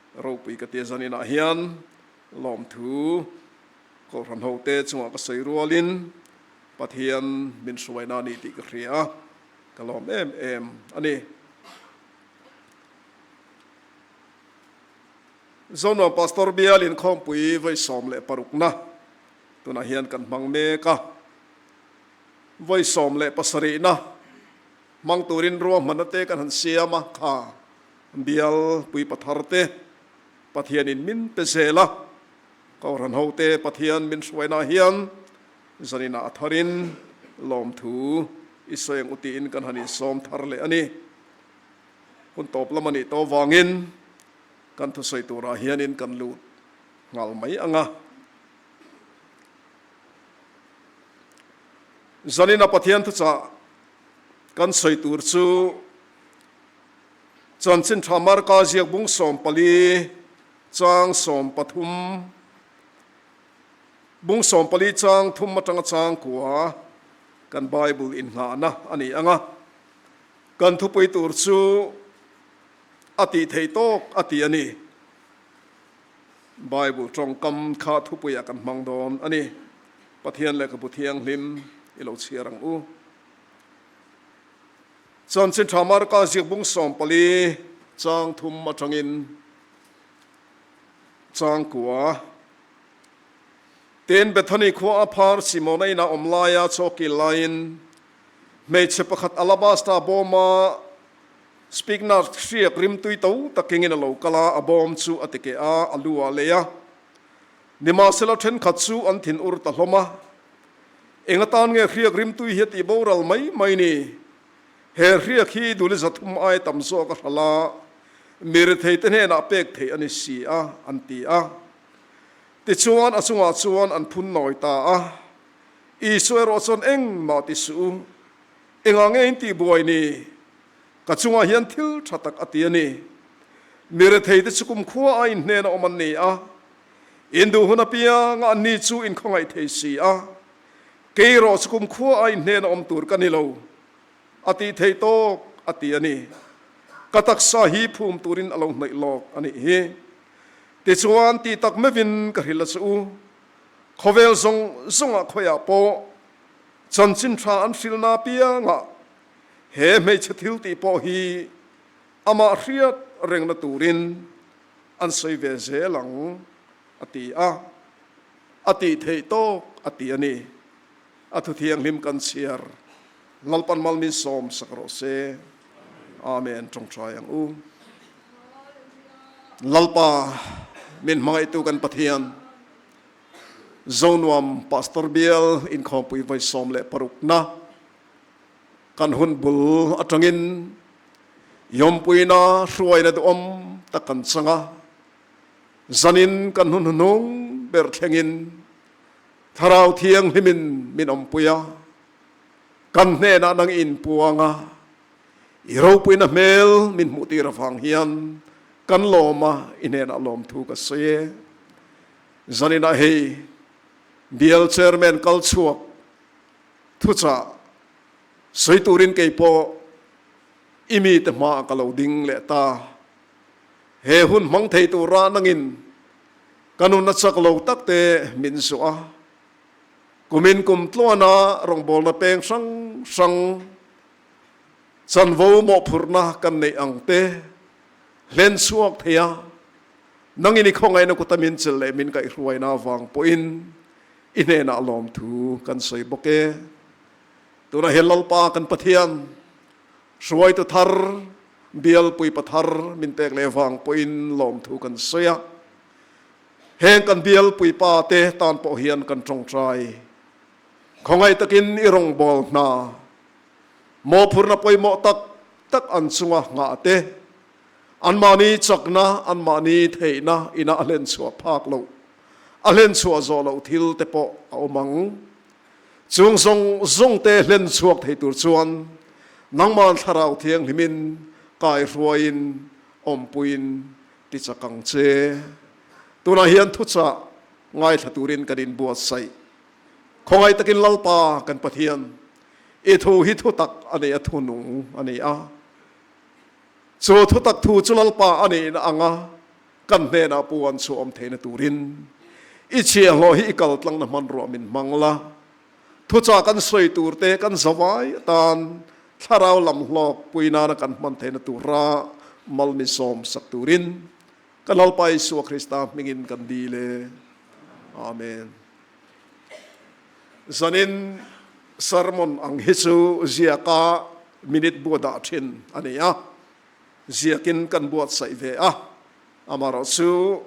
Ropui ka tia zaninah hian lawmthu Kohhran hote chungah ka sawi rualin Pathian min hruaina a ni tih ka hria a, ka lawm em em a ni. Zonuam Pastor Bial inkhawmpui vawi 16 na tunah hian kan hmang mek a, vawi 17 na hmang turin ruahmanna te kan han siam a, kha Bial puipathar te Pathianin min pe zel a, Kohhran hote Pathian min hruaina hian zaninah a tharin lawmthu i sawi ang u tiin kan han insawm thar leh a ni. Hun tawp lam a nih tawh vangin kan thusawi turah hianin kan lut nghal mai ang a. Zanina Pathian thuchah kan sawi tur chu Chanchin tha Marka ziak bung 14 chang 13, bung 14 chang thum atanga chang kua kan Bible inngahna a ni ang a. Kan thupui tur chu a tih theih tawk a ti a ni. Bible tawngkam kha thupuiah kan hmang dawn a ni. Pathian lehkhabu thianghlim i lo chhiar ang u. Chanchin tha Marka ziak bung 14 chang thum atangin chang kua. Tin, Bethany khua a phar Simona inah awm laia chaw kil laiin hmeichhe pakhat alabasta bawma spikenard hriak rimtui to tak kengin a lo kal a, a bawm chu a ti keh a, a lu ah lei a. Nimahsela thenkhat chu an thin ur ta hlawm a. Eng atan nge hriak rimtui hi a tih boral mai mai ni? He hriak hi duli 300 ai tam zawk a hral a, mi retheite hnenah pek theih a ni si a, an ti a. Tichuan a chungah chuan an phun nawi ta a, Isua erawh chuan engmah ti suh u, engah nge in tih buai ni? Ka chungah hian thil tha tak a ti a ni. Mi retheite chu kumkhua a inhnen a awm an ni a, In duh hun apianga an ni chu in khawngaih thei si a, kei erawh chu kumkhua a in hnena awm tur ka ni lo, a tih theih tawk, a ti a ni. Ka taksa hi phum turin a lo hnaih lawk a nih hi. Tichuan, tih tak meuhin ka hrilh a che u, khawvel zawng zawngah khawiah pawh chanchin tha an hrilhna apiangah he hmeichhe thil tih pawh hi amah hriat rengna turin an sawi ve zel ang. a ti a, a tih theih tawk a ti a ni. A thu thianghlim kan chhiar Lalpan mal min sawm sak rawh se. Amen. Tawngtai ang u. Lalpa min hmangaihtu kan Pathian, Zonuam Pastor Bial inkhawmpui vawi 16 na kan hun bul atangin Yawmpuina hruaina duhawm tak kan chang a, zanin kan hun hnuhnung ber thlengin Thlarau Thianghlimin min awmpui a, kan hnenah nang i inpuang a, i ropuina hmel min hmuhtir avang hian kan lawm a, i hnenah lawmthu ka sawi e. Zaninah hei Bial Chairman kal chhuak thuchah sawi turin kei pawh i mite hmaah ka lo ding leh ta. He hun hmang thei tura nangin ka nunna chak lo tak te min zuah a. Kumin kum tluana rawngbawlna peng hrang hrang chanvo mawhphurhna kan neih ang te hlen chhuak thei a, nangin i khawngaihna kuta min chelh leh min kaihhruaina avang pawhin i hnenah lawmthu kan sawi bawk e. Tunah hian Lalpa kan Pathian hruaitu thar bial puipa thar min pek leh vang pawhin lawmthu kan sawi a. Heng kan bial puipa te tan pawh hian kan tawngtai. Khawngaih takin i rawngbâwl hna mawhphurhna pawimawh tak tak an chunga nghah te, anmahni chakna, anmahni theihna ina a hlenchhuah phak loh, a hlenchhuah zawh loh thil te pawh a awm ang. Chung zawng zawng te hlenchhuak thei tur chuan nangmah Thlarau Thianghlimin kaihruaiin awmpuiin tichak ang che. Tunah hian thuchah ngaithla turin kan inbuatsaih. Khawngaih takin Lalpa kan Pathian, i thu hi thutak a ni a, thu nung a ni a. Chu thutak thu chu Lalpa a nihna anga kan hnenah puan chhuah awm theihna turin i chhiahhlawh hi i kaltlangna hmanruah min hmang la. Thuchah kan sawi turte kan zavai atan thlarau lam hlawk pui nana kan hman theihna tura mal min sawm sak turin kan Lalpa Isua Krista hmingin kan dil e. Amen. Zanin sermon ang hi chu ziaka minute bu dah thin a ni a, ziakin kan buatsaih ve a, Amaherawh chu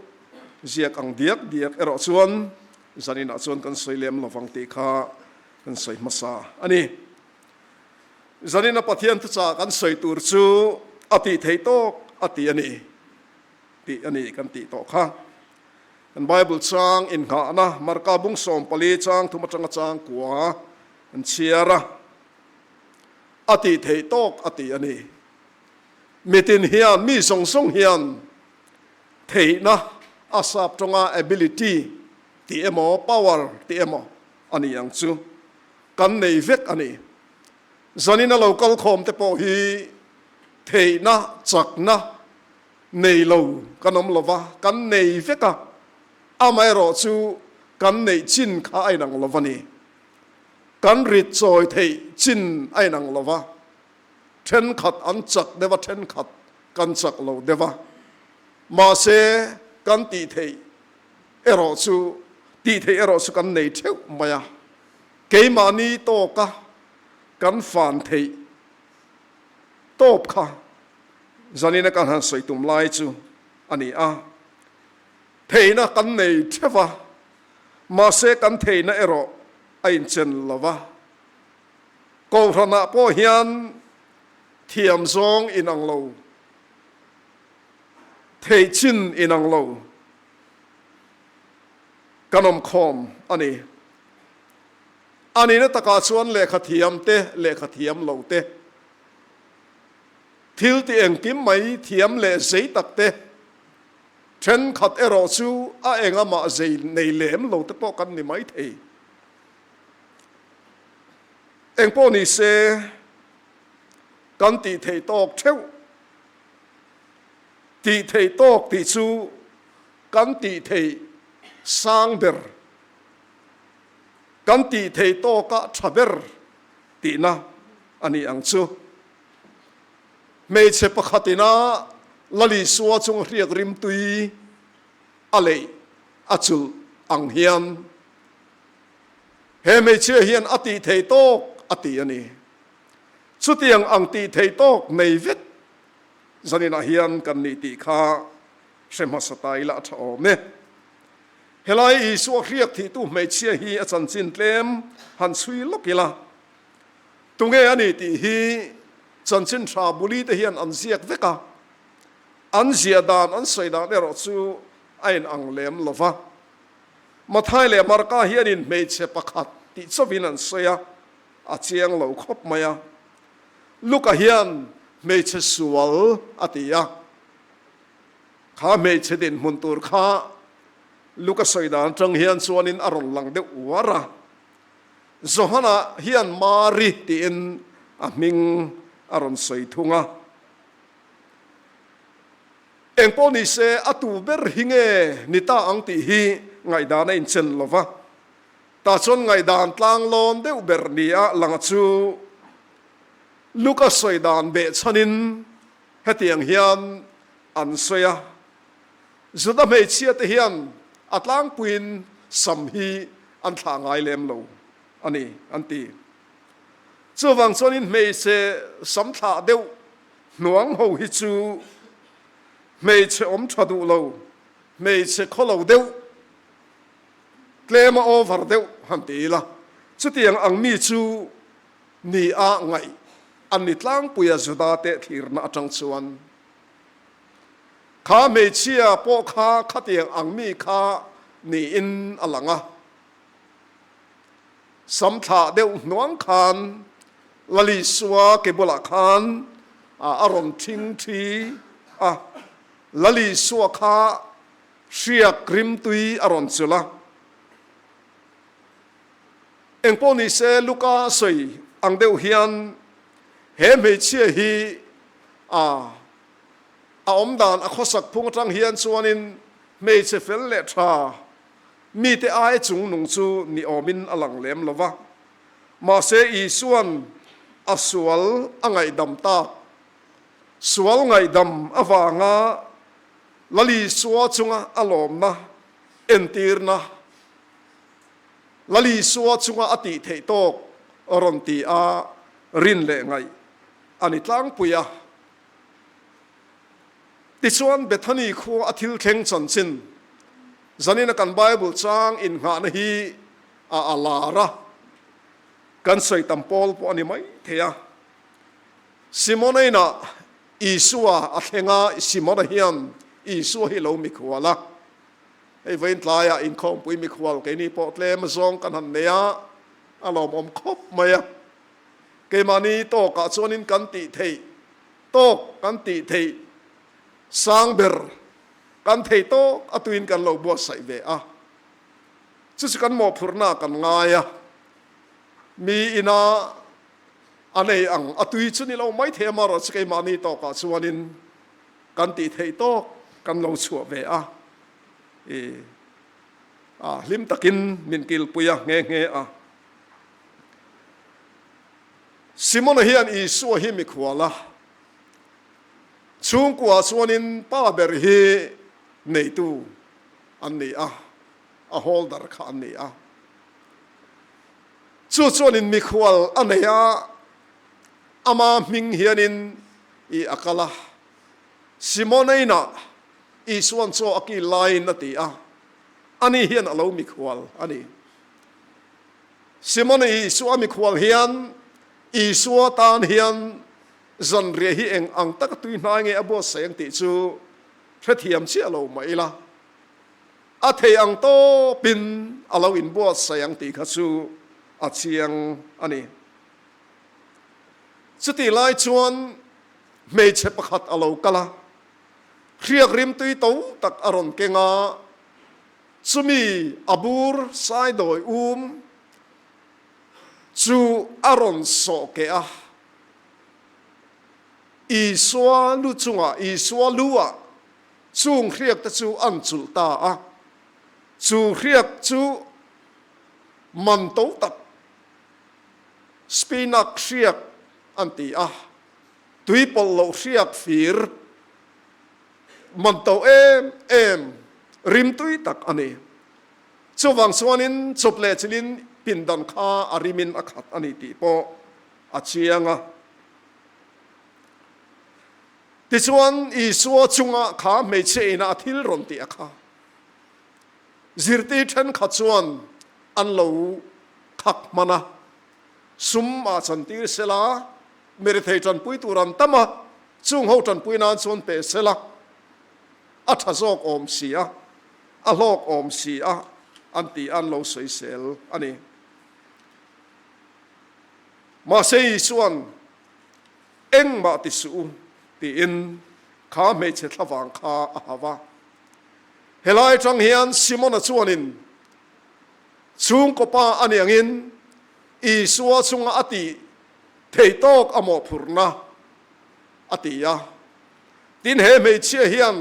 ziak ang diak diak erawh chuan zaninah chuan kan sawi lem lovang tih kha kan sawi hmasa a ni. Zanina Pathian thuchah kan sawi tur chu a tih theih tawk a ti a ni tih a ni kan tih tawh kha. Kan Bible chang innghahna Marka bung 14 chang thum atanga chang kua kan chhiar a, a tih theih tawk a ti a ni. Mitin hian, mi zawng zawng hian theihna, a sap tawnga ability tih emaw, power tih emaw a ni ang chu, kan nei vek a ni. Zanina lo kal khawm te pawh hi theihna, chakna nei lo kan awm lo va, kan nei vek a, amaherawh chu kan neih chin kha a inang lo va ni. Kan rit chawi theih chin a inang lo va. Thenkhat an chak deuh a, thenkhat kan chak lo deuh a. Mahse, kan tih theih erawh chu tih theih erawh chu kan nei theuh mai a. Keimahni tawka kan fan theih tawp kha zanina kan han sawi tum lai chu a ni a. Theihna kan nei theuh a, mahse kan theihna erawh a inchen lo va. Kohhranah pawh hian thiam zawng inang lo, theih chin inang lo kan awm khawm a ni. A nihna takah chuan lehkha thiam te, lehkha thiam lo te, thil ti engkim mai thiam leh zei tak te, thenkhat erawh chu a engamah zei nei lem lo te pawh kan ni maithei. Engpawh ni se, kan tih theih tawk theuh. Tih theih tawk tih chu kan tih theih sang ber, kan tih theih tawka tha ber tihna a ni ang chu. Hmeichhe pakhatina Lalisua chunga hriak rimtui a leih. a chulh ang hian he hmeichhia hian a tih thei tawk a ti a ni. Chutiang ang tih thei tawk nei vek zaninah hian kan nih tih kha hre hmasa ta ila a tha awm e. Helai Isua hriak thihtu hmeichhia hi a chanchin tlem han chhui lawk ila, tunge a ni tih hi chanchin tha buli te hian an ziak vek a, an ziah dan an sawi dan erawh chu a inang lem lo va. Mathai leh Marka hianin hmeichhe pakhat tih chauhin an sawi a, a chiang lo khawp mai a. Luka hian hmeichhe sual a ti a. Kha hmeichhe dinhmun tur kha Luka sawi dan atang hian chuanin a rawn lang deuh uar a. Johana hian Mari tiin a hming a rawn sawi thung a. Engpawh ni se a tu ber hi nge ni ta ang tih hi ngaihdan a inchen lo va. Tah chuan ngaihdan tlanglawn deuh ber nia langa chu Luka sawi dan behchhanin Hetiang hian an sawi a, Juda hmeichhia te hian a tlangpuiin sam hi an thlah ngai lem lo a ni, an ti. Chuvang chuanin hmeichhe sam thlah deuh hnuang ho hi chu hmeichhe awm tha duh lo, hmeichhe khaw lo deuh, tlema over deuh han ti ila, chutiang ang mi chu Ni a ngaih an ni tlangpuia Juda te thlirna atang chuan kha hmeichhia pawh kha khatiang ang mi kha niin a lang a. Sam thlah deuh hnuang khan Lalisua ke bulah khan a rawn thing thi a, Lalisua kha hriak rimtui a rawn chulh a. Engpawh ni se Luka sawi ang deuh hian he hmeichhia hi a a awm dan a khawsak phung atang hian chuanin hmeichhe fel leh tha mite ai chung nung chu ni awmin a lang lem lo va. Mahse Isuan a sual a ngaihdam tak, sual ngaihdam avanga Lalisua chunga a lawmna entirna, Lalisua chunga a tih theih tawk rawn ti a rin leh ngaih a ni tlangpui a. Tichuan Bethany khua a thil thleng chanchin zanina kan Bible chang innghahna hi a a lar a, kan sawi tam pawl pawh a ni mai thei a. Simona inah Isua a thleng a, Simona hian Isua hi lo mikhual a. Hei vawiin tlaiah inkhawmpui mikhual keini pawh tlem zawng kan han nei a, a lawmawm khawp mai a. Keimahni tawkah chuanin kan tih theih tawk, kan tih theih sang ber, kan thei tawk a tuin kan lo buatsaih ve a. Chu chu kan mawhphurhnaah kan ngai a, mi ina a nei ang a tui chu ni lo mai thei amaherawhchu keimahni tawkah chuanin Kan tih theih tawk kan lo chhuah ve a, i a hlim takin min kilpui a nghe nghe a. Simona hian Isua hi mikhual a, chhungkua chuanin pa ber hi neitu an ni a, a holder kha an ni a. Chu chuanin mikhual a nei a, Ama hming hianin i a kal a, Simona inah Isua'n chaw a kil laiin a ti a, ani hian a lo mikhual a ni. Simona Isua mikhual hian Isua tan hian zanriah hi eng ang taka tui hnai nge a buatsaih ang tih chu hrethiam chiah lo mah ila, a thei ang tawpin a lo inbuatsaih ang tih kha chu a chiang a ni. Chutih lai chuan hmeichhe pakhat a lo kal a, hriak rimtui to tak a rawn keng a, chumi a bur saidawi um chu a rawn sawh keh a, Isua lu chungah, Isua lu ah chung hriak te chu an chulh ta a, chu hriak chu man to tak Spinak hriak an ti a, tui pawlh loh hriak fir man to em em rimtui tak a ni. Chuvang chuanin chawp leh chilhin pindan kha a rimin a khat a ni tih pawh a chiang a. Tichuan, Isua chunga kha hmeichhia ina a thil rawn tih a kha. Zirtir thenkhat chuan an lo khak hman a, sum ah chantir sela, mirethei tanpui tur an tam a, chung ho tanpui nan chuan pe sela, a tha zawk awm si a, a hlawk awm si a, an ti a, an lo sawisel a ni. Mahse Isua'n engmah ti suh u tiin kha hmeichhe thlavang kha a hau a. Helai atang hian Simona chuanin chhungkaw pa a ni angin Isua chunga a tih thei tawk a mawhphurhna a ti a. Tin, he hmeichhia hian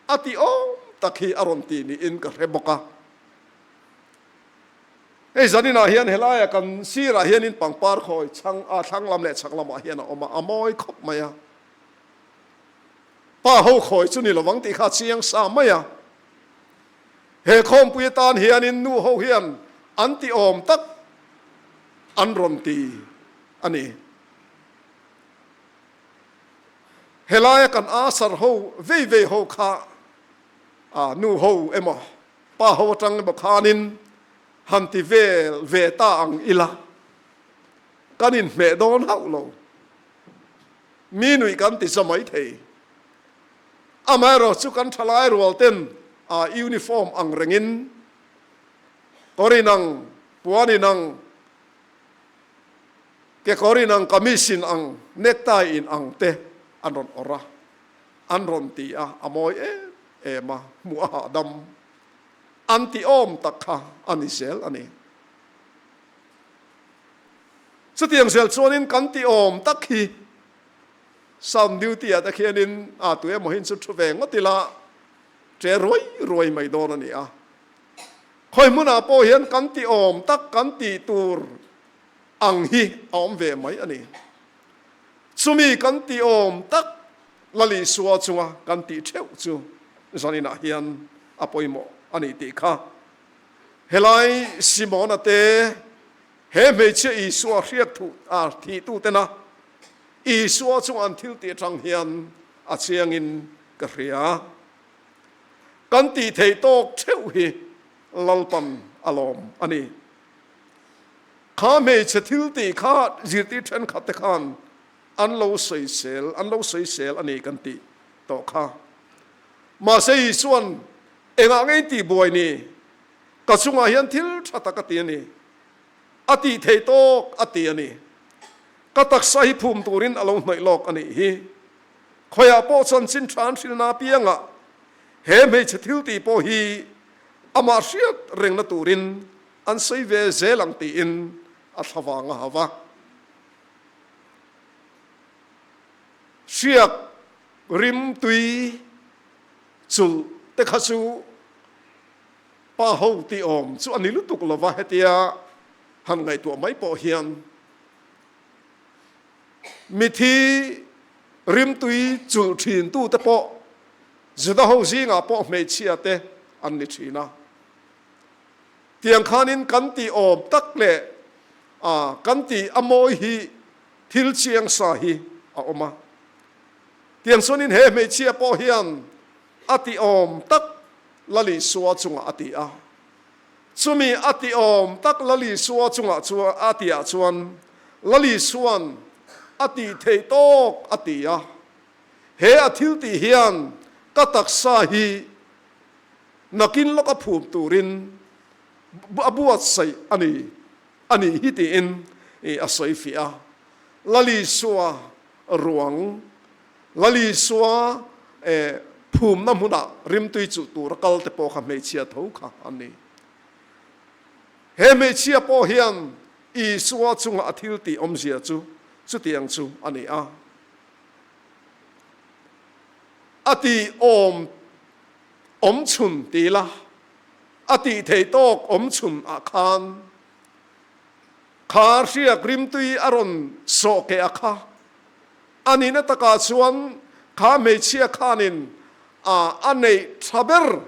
a tih awm tak hi a rawn ti niin ka hre bawk a. Hei zaninah hian helaia kan sirah hianin pangpar khawi chhang a thlang lam leh chhak lamah hian a awm a, a mawi khawp mai a. Pa ho khawi chu ni lovang tih kha a chiang sa mai a. He khawmpui atan hianin nu ho hian an ti awm tak an rawn ti a ni. Helaia kan asar ho vei vei ho kha a nu ho emaw pa ho atang emaw khanin han ti vel ve ta ang ila kan inhmeh dawn hauh lo. Mi nuih kan ti za mai thei. Amaherawh chu kan thalai rual ten a uniform ang rengin kawr inang, puan inang, kekawr inang, kamis inang, necktie inang te an rawn awrh a, an rawn ti a, a mawi em em a, hmuh a hahdam an ti awm tak kha a ni zel a ni. Chutiang zel chuanin kan ti awm tak hi sound duty ah te khianin a tu emaw hin chu thu ve ngawt ila che ruai ruai mai dawn a ni a. Khawi hmunah pawh hian kan ti awm tak kan tih tur ang hi a awm ve mai a ni. Chumi kan ti awm tak Lalisua chunga kan tih theuh chu zaninah hian a pawimawh a ni tih kha helai Simona te He hmeichhia Isua hriat thuh a thihtutena Isua chunga an thil tih atang hian a chiangin ka hria. Kan tih theih tawk theuh hi Lalpan a lawm a ni. Kha hmeichhe thil tih kha zirtir thenkhat te khan an lo sawisel, an lo sawisel a ni kan tih tawh kha. Mahse Isua'n engah nge in tihbuai ni? Ka chungah hian thil tha tak a ti a ni. A tih theih tawk a ti a ni. Ka taksa hi phum turin a lo hnawih lawk a nih hi. Khawiah pawh chanchin tha an hrilhna apiangah he hmeichhe thil tih pawh hi amah hriat rengna turin an sawi ve zel ang tiin a thlavang a hau a. Hriak rim tui chulh te kha chu Pa ho tih awm chu a ni lutuk lo va, hetia han ngaihtuah mai pawh hian mithi rimtui chulh thin tute pawh Juda ho zingah pawh hmeichhia te an ni thin a. Tiang khanin kan tih awm tak leh kan tih a mawi hi thil chiang sa hi a awm a. Tiang chuanin he hmeichhia pawh hian a tih awm tak Lalisua chungah a ti a. Chumi a ti awm tak Lalisua chungah chuan a tihah chuan Lalisua'n a tih theih tawk a ti a. He a thil tih hian ka taksa hi nakin lawka phum turin a buatsaih a ni a nih hi tiin a sawi fiah a. Lalisua ruang Lalisua phumna hmunah rimtui chuh tura kal te pawh kha hmeichhia tho kha an ni. He hmeichhia pawh hian Isua chunga a thil tih awmzia chu chutiang chu a ni a. A tih awm awm chhun ti ila, a tih theih tawk awm chhun ah khan kha hriak rimtui a rawn sawh keh a kha. A nihna takah chuan kha hmeichhia khanin a neih tha ber.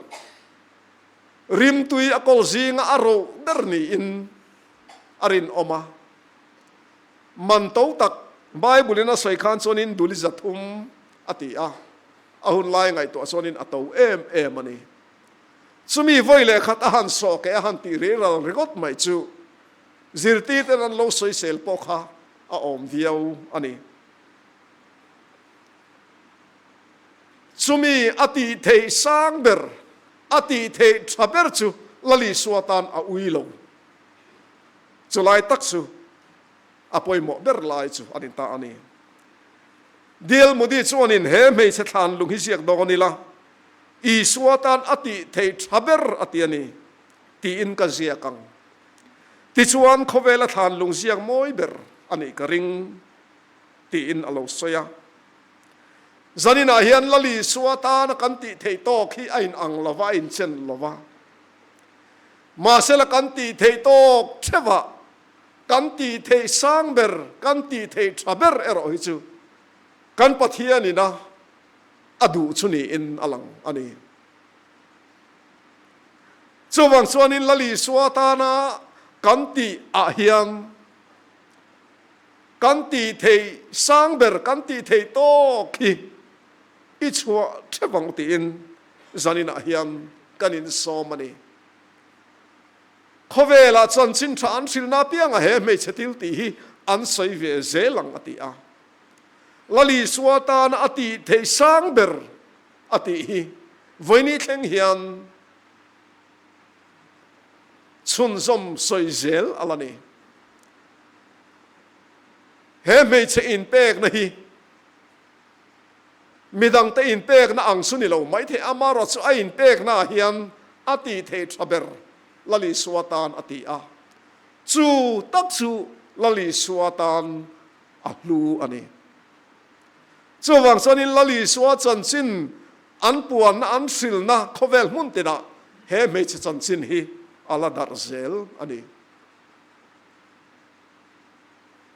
Rimtui a kawl zinga a roh ber niin a rinawm a. Man to tak Bible-in a sawi khan chuanin duli 300 a ti a, a hun lai ngaihtuah chuanin a to em em a ni. Chumi vawi leh khat a han sawh keh a han tih rih ral ringawt mai chu zirtirten an lo sawisel pawh kha a awm viau a ni. Chumi a tih theih sang ber, a tih theih tha ber chu Lalisua tan a ui lo. Chulai tak chu a pawimawh ber lai chu a ni ta a ni. Dil Mudi chuanin he hmeichhe thlan lung hi ziak dawn ila, Isua tan a tih theih tha ber a ti a ni, tiin ka ziak ang. Tichuan khawvela thlan lung ziak mawi ber a nih ka ring, tiin a lo sawi a. Zaninah hian Lal Isua tana kan tih theih tawk hi a inang lo va, a inchen lo va. Mahsela kan tih theih tawk theuhah kan tih theih sang ber, kan tih theih tha ber erawh hi chu kan Pathianin a a duh chu niin a lang a ni. Chuvang chuanin Lal Isua tana kan tih ah hian kan tih theih sang ber, kan tih theih tawk hi i chhuah theuh ang tiin zaninah hian kan insawm a ni. Khawvelah chanchin tha an hrilhna apiangah he hmeichhe thil tih hi an sawi ve zel ang a ti a. Lal Isua tana a tih theih sang ber a tih hi vawiini thleng hian chhunzawm sawi zel a la ni. He hmeichhe inpekna hi midangte inpekna ang chu ni lo maithei, amaherawh chu a inpekna ah hian a tih theih tha ber Lal Isua tan a ti a, chu tak chu Lal Isua tan a hlu a ni. Chuvang chuanin Lal Isua chanchin an puanna, an hrilna khawvel hmun tinah he hmeichhe chanchin hi a la darh zel a ni.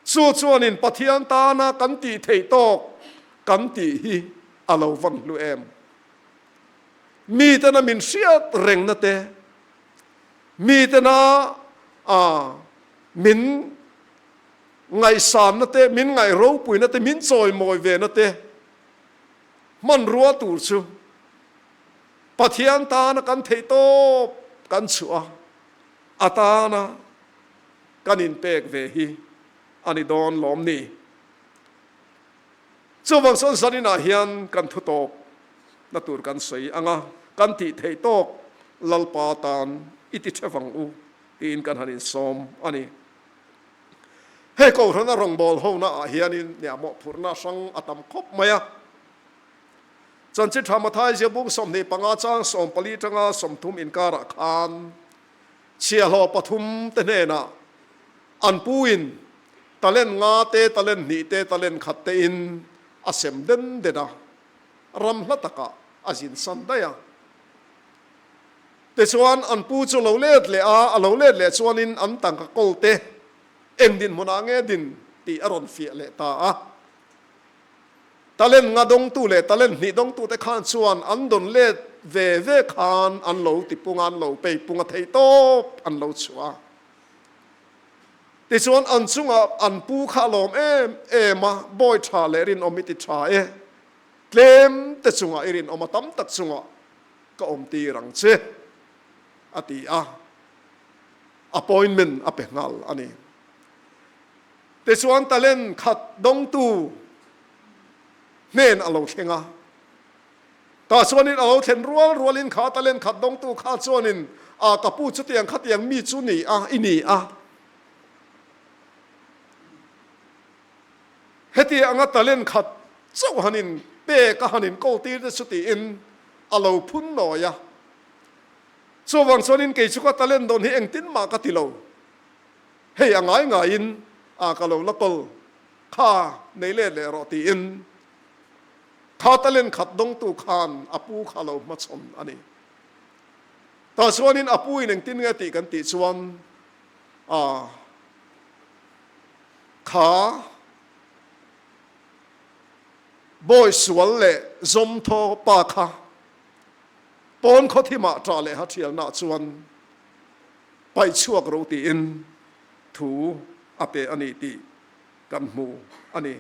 Chu chuanin Pathian tana kan tih theih tawk kan tih hi a lo van hlu em? Mitena min hriat rengna te, mitena min ngaihsanna te, min ngaih ropuina te, min chawimawi vena te hmanrua tur chu Pathian tana kan theih tawp kan chhuah a, a tana kan inpek ve hi a ni dawn lawm ni? Chuvang chuan zaninah hian kan thu tawp na tur kan sawi ang a, kan tih theih tawk Lalpa tan i ti theuh ang u tiin kan han insawm a ni. Hei Kohhrana rawngbâwl hona ah hianin nia mawhphurhna hrang a tam khawp mai a. Chanchin Tha Mathai ziabung 25 chang 14 tanga 30 inkarah khan Chhiahhlawh pathum te hnenah an puin talent nga te, talent hnih te, talent khat tein a sem den den a, ram hla takah a zin san daih a. Tichuan an pu chu lo let leh a, a lo let leh chuanin an tangka kawl te eng dinhmunah nge din tih a rawn fiah leh ta a. Talent nga dawngtu leh talent hnih dawngtute khan chuan an dawn let ve ve khan an lo ti pung a, an lo pei pung a, thei tawp an lo chhuah a. Tichuan an chungah an pu kha a lawm em em a, Bawi tha leh rinawm i ti tha e, tlem te chungah i rinawm a, tam tak chungah ka awm tir ang che, a ti a, appointment a pe nghal a ni. Tichuan talent khat dawngtu hnen a lo thleng a. Tah chuanin a lo thlen rual rualin kha talent khat dawngtu kha chuanin, A ka pu chutiang khatiang mi chu ni a, i ni a. Heti anga talent khat chauh hanin pek a hanin kawl tir te chu tiin a lo phun nawi a. Chuvang chuanin kei chu ka talent dawn hi engtin mah ka ti lo. Hei a ngai ngaiin a ka lo la kawl kha nei let leh rawh tiin kha talent khat dawngtu khan a pu kha lo hmachhawn a ni. Tah chuanin a pu in engtin nge tih kan tih chuan a kha bawi sual leh zawmthaw pa kha. Pawn khawthimah ṭah leh hathialna chuan paih chhuak ro tiin thu a pe a ni tih kan hmu a ni.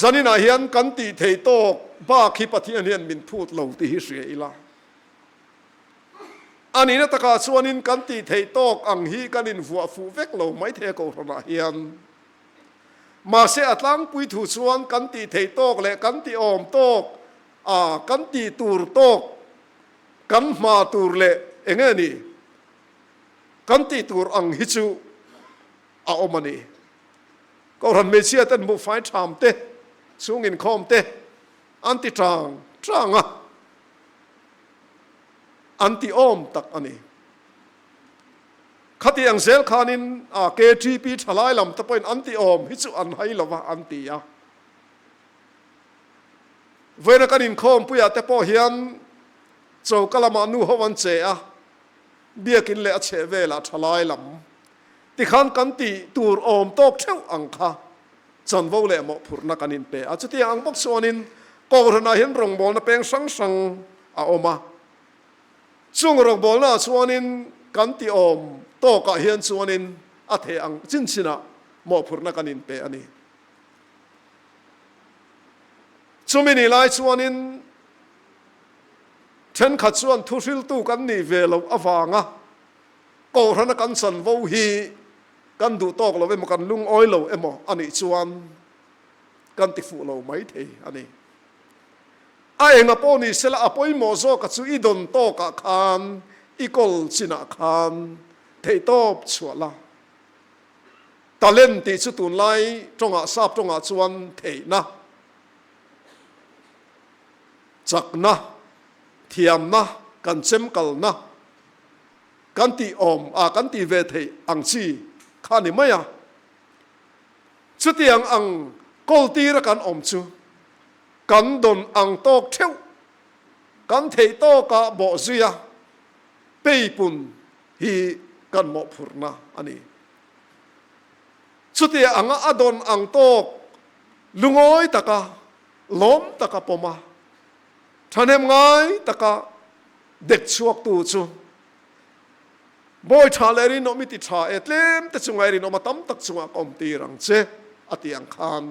Zaninah hian kan tih thei tawk bak hi Pathian hian min phut lo tih hi hria ila. A nihna takah chuanin kan tih theih tawk ang hi kan invuah fuh vek lo maithei a kohhranah hian. Mahse a tlangpui thu chuan kan tih theih tawk leh kan tih awm tawk a kan tih tur tawk kan hma tur leh eng nge ni kan tih tur ang hi chu a awm a ni. Kohhran hmeichhia ten buhfai tham te, chhung inkhawm te an ti tang tang a, an ti awm tak a ni. Khati ang zel khanin a KTP thalai lam te pawhin an ti awm hi chu an hai lova an ti a. Vawiina kan inkhawmpuiah te pawh hian choka lamah nu ho an che a, biakin leh a chheh velah thalai lam tikhan kan tih tur awm tawk theuh ang kha chanvo leh mawhphurhna kan inpe a. Chutiang ang bawk chuanin Kohhranah hian rawngbawlna peng hrang hrang a awm a. Chung rawngbawlnaah chuanin kan tih awm tawkah hian chuanin a theh ang chin chinah mawhphurhna kan inpe a ni. Chumi ni lai chuanin thenkhat chuan thuhriltu kan nih ve loh avanga Kohhrana kan chanvo hi kan duh tawk lo emaw kan lungawi lo emaw a nih chuan kan ti fuh lo mai thei a ni. A enga pawh ni sela a pawimawh zawka chu i dawn tawkah khan i kawl chinah khan theihtawp chhuah la. Talent tih chu tunlai tawngah sap tawngah chuan theihna, chakna, thiamna, kan chemkalna, kan tih awm a kan tih ve theih ang chi kha ni mai a. Chutiang ang kawl tira kan awm chu kan dawn ang tawk theuh, kan theih tawkah bawh zuia peipun hi kan mawhphurhna a ni. Chutiang anga a dawn ang tawk lungawi taka, lawm taka pawm a, thahnem ngai taka dek chhuaktu chu Bawi tha leh rinawm i ti tha e, tlem te chunga i rinawm a tam tak chungah ka awm tir ang che, a ti ang khan.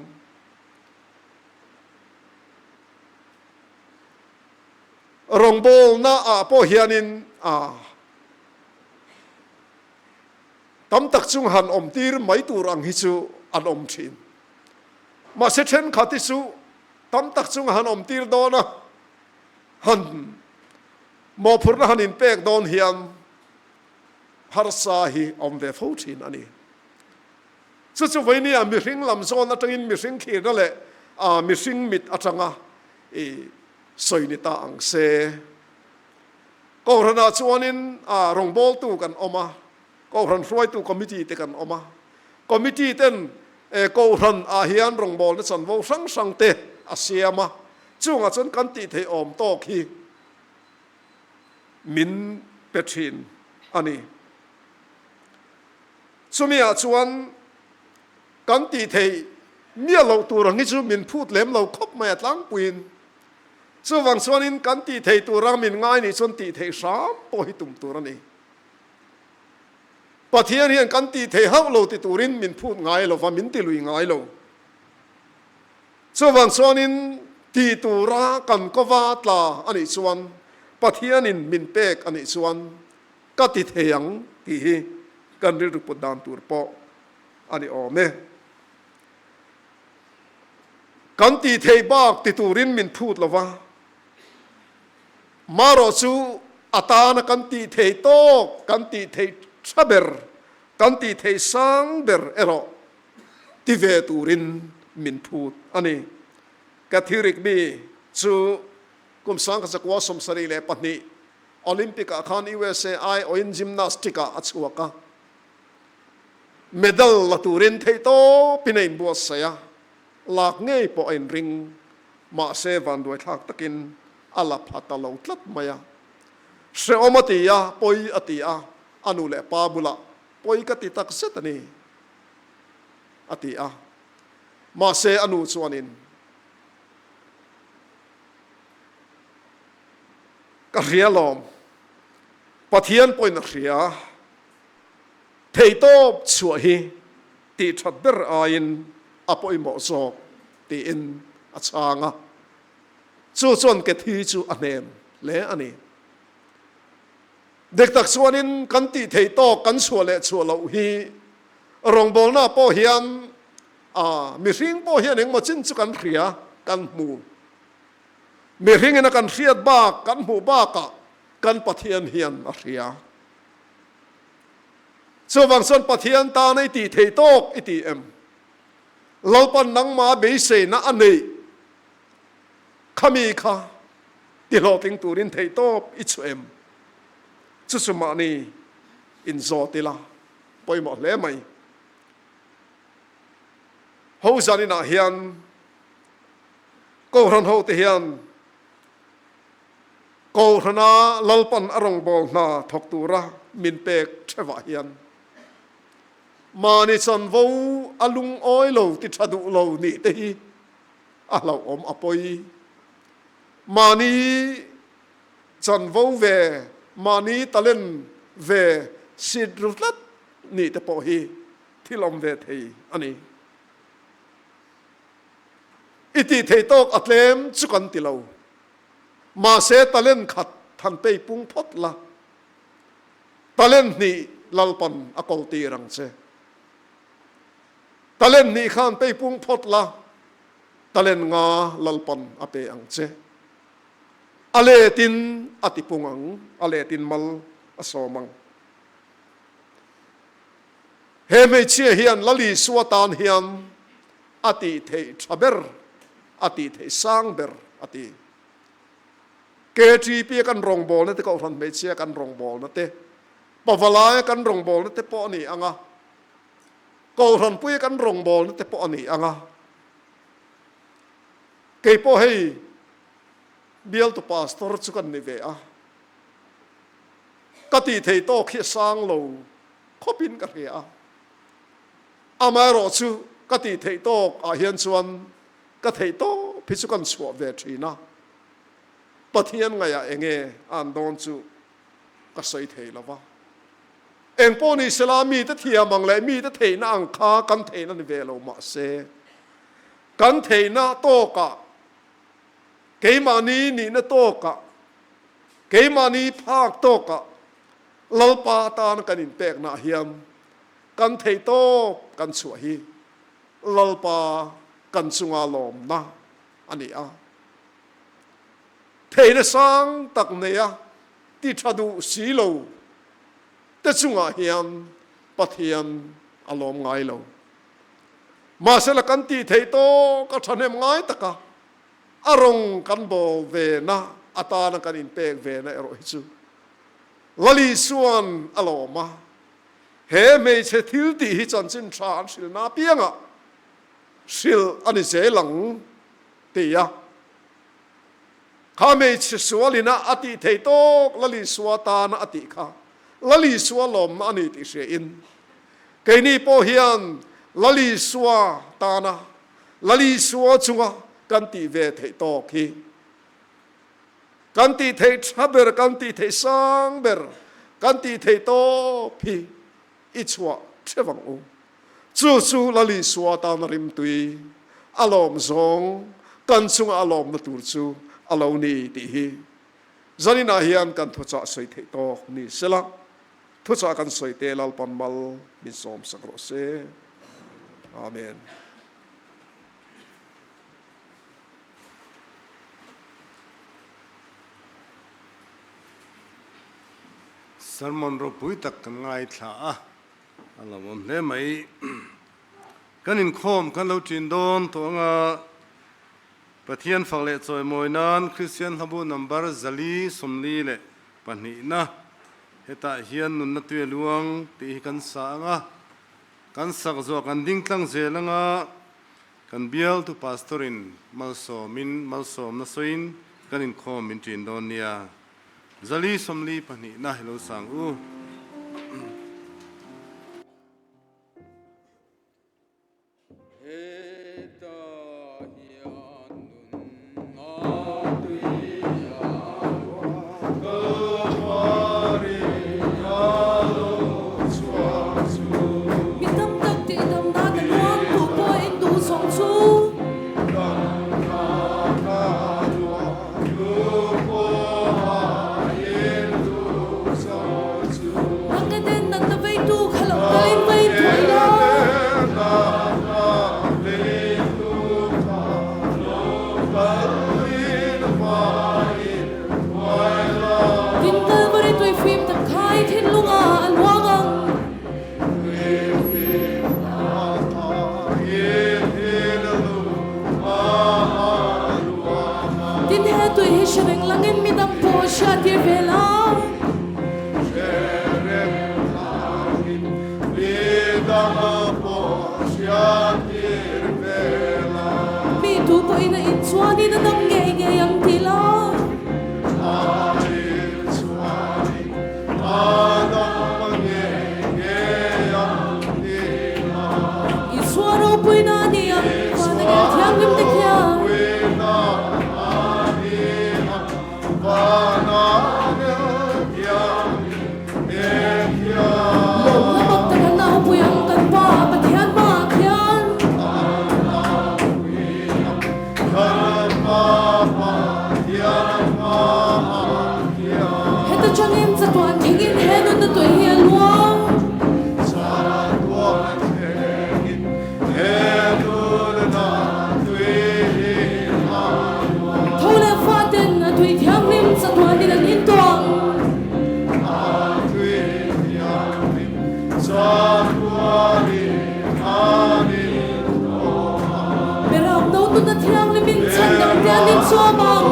Rawngbawlna ah pawh hianin a tam tak chung han awm tir mai tur ang hi chu an awm thin. Mahse thenkhat hi chu tam tak chung han awm tir dawn a, han mawhphurhna han inpek dawn hian harsa hi awm ve fo thin a ni. Chu chu vawinia mihring lam zawn atangin mihring thlirna leh mihring mit atanga i sawi ni ta ang se. Kohhranah chuanin rawngbawltu kan awm a, Kohhran hruaitu committee te kan awm a, committee ten Kohhran ah hian rawngbawlna chanvo hrang hrang te a siam a, chungah chuan kan tih theih awm tawk hi min pe thin a ni. Chumi ah chuan kan tih theih miah loh tur ang hi chu min phut lem lo khawp mai a tlangpuiin. Chuvang chuanin kan tih theih tur ang min ngai nih chuan tih theih hram pawh hi tum tur a ni. Pathian hian kan tih theih hauh lo ti turin min phut ngai lo va, min ti lui ngai lo. Chuvang chuanin ti tura kan kova tla a nih chuan Pathianin min pek a nih chuan ka ti thei ang tih hi kan rilru put dan tur pawh a ni awm e. Kan tih theih bak ti turin min phut lo va. Marawh chu a tana kan tih thei tawk, kan tih thei tha ber, kan tih thei sang ber erawh ti ve turin min phut a ni. Kathy Rigby chu kum 1972 Olympic-ah khan USA aiawhin gymnastic-ah a chhuak a, medal la turin theihtawpin a inbuatsaih a. Lak ngei pawh a inring, mahse vanduaithlak takin a la pha ta lo tlat mai a. Hrehawm a ti a, pawi a ti a, a nu leh pa bulah pawi ka ti tak zet a ni, a ti a. Mahse a nu chuanin. Ka hria lawm. Pathian pawhin a hria. Theihtawp chhuah hi tih that ber aiin a pawimawh zawk tiin a chhang a. Chu chuan Kathy chu a hnem hle a ni. Dik tak chuanin kan tih theih tawk kan chhuah leh chhuah loh hi rawngbawlna pawh hian a mihring pawh hian engmaw chin chu kan hria, kan hmu. Mihringin a kan hriat bak, kan hmuh bakah kan Pathian hian a hria. Chuvang chuan Pathian tana i tih theih tawk i ti em? Lalpan nangmah beiseina a neih khami kha ti hlawhtling turin theih tawp i chhuah em? Chu chu mahni inzawt ila pawimawh hle mai. Ho zaninah hian Kohhran hote hian Kohhrana Lalpan a rawngbâwl hna thawk tura min pek ṭhevah hian mahni chanvo a lungawi lo ti ṭha duh lo nih te hi a hlauhawm a pawi. Mahni chanvo ve, mahni talent ve sit ru tlat nih te pawh hi thil awm ve thei a ni. I tih theih tawk a tlem chu kan ti lo. Mahse talent khat than pei pung phawt la, talent hnih Lalpan a kawl tir ang che. Talent hnih khan pei pung phawt la, talent nga Lalpan a pe ang che. A letin a ti pung ang, a letin mal a sawm ang. He hmeichhia hian Lal Isua tan hian a tih theih tha ber, a tih theih sang ber a ti. KTP a kan rawngbawlna te, Kohhran hmeichhia kan rawngbawlna te, Pavalai a kan rawngbawlna te pawh a ni ang a, Kohhranpui a kan rawngbawlna te pawh a ni ang a. Kei pawh hei bialtu pastor chu kan ni ve a, ka tih theih tawk hi a sang lo khawpin ka hria a. Amaherawh chu ka tih theih tawk ah hian chuan ka theih tawp hi chu kan chhuah ve thin a, Pathian ngaihah enge a an dawn chu ka sawi thei lo va. Engpawh ni sela mite thiam ang leh mite theihna ang kha kan theihna ni ve lo mahse kan theihna tawkah keimahni nihna tawkah keimahni phak tawkah Lalpa atana kan inpekna ah hian kan theih tawp kan chhuah hi Lalpa kan chunga lawmna a ni a. Theihna sang tak neia ti tha duh si lo te chungah hian Pathian a lawm ngai lo. Mahsela kan tih theih tawk a thahnem ngai taka a rawng kan bawl vena atana kan inpek vena erawh hi chu Lal Isua'n a lawm a, he hmeichhe thil tih hi chanchin tha an hrilhna apiangah hrilh a ni zel ang ti a. Kha hmeichhe sualina a tih thei tawk Lal Isua tana a tih kha Lal Isua lawmna a ni tih hriain keini pawh hian Lal Isua tana Lal Isua chunga kan tih ve theih tawk hi Kan tih theih tha ber, kan tih theih sang ber, kan tih theih tawp hi i chhuah theuh ang u. Chu chu Lal Isua tana rimtui a lawm zawng, kan chunga a lawmna tur chu a lo ni tih hi zaninah hian kan thuchah sawi theih tawk ni sela, thuchah kan sawi te Lalpan mal min sawmsak rawh se. Amen. Sermon ropui tak kan ngaithla a, a lawmawm hle mai. Kan inkhawm kan lo ṭin dawn tawh anga Pathian fak leh chawimawi nan Kristian hlabu number 442na hetah hian nunna tui a luang tih hi kan sa anga, kan sak zawh kan ding tlang zel anga, Kan bialtu pastor in malsawmin malsawmna sawiin kan inkhawm min ṭin dawn nia. 442 na hi lo sang u. Hetah hian nunna tui a luang. langin midang pawh hriattir ve la. Mi tu pawhin a in chuanin a dam ngei ngei ang ti la. Isua ropuina a ni ang, Vana ngel thianghlim te khian. Lawmna mak tak an aupui ang kan Pa Pathian hmaah khian. Heta changin chatuan thengin he nunna tui hi a luang. Tho leh faten a tui thianghlim chatuanin an intuang. Beram no nunna thianghlimin chhan dang te an inchawm ang.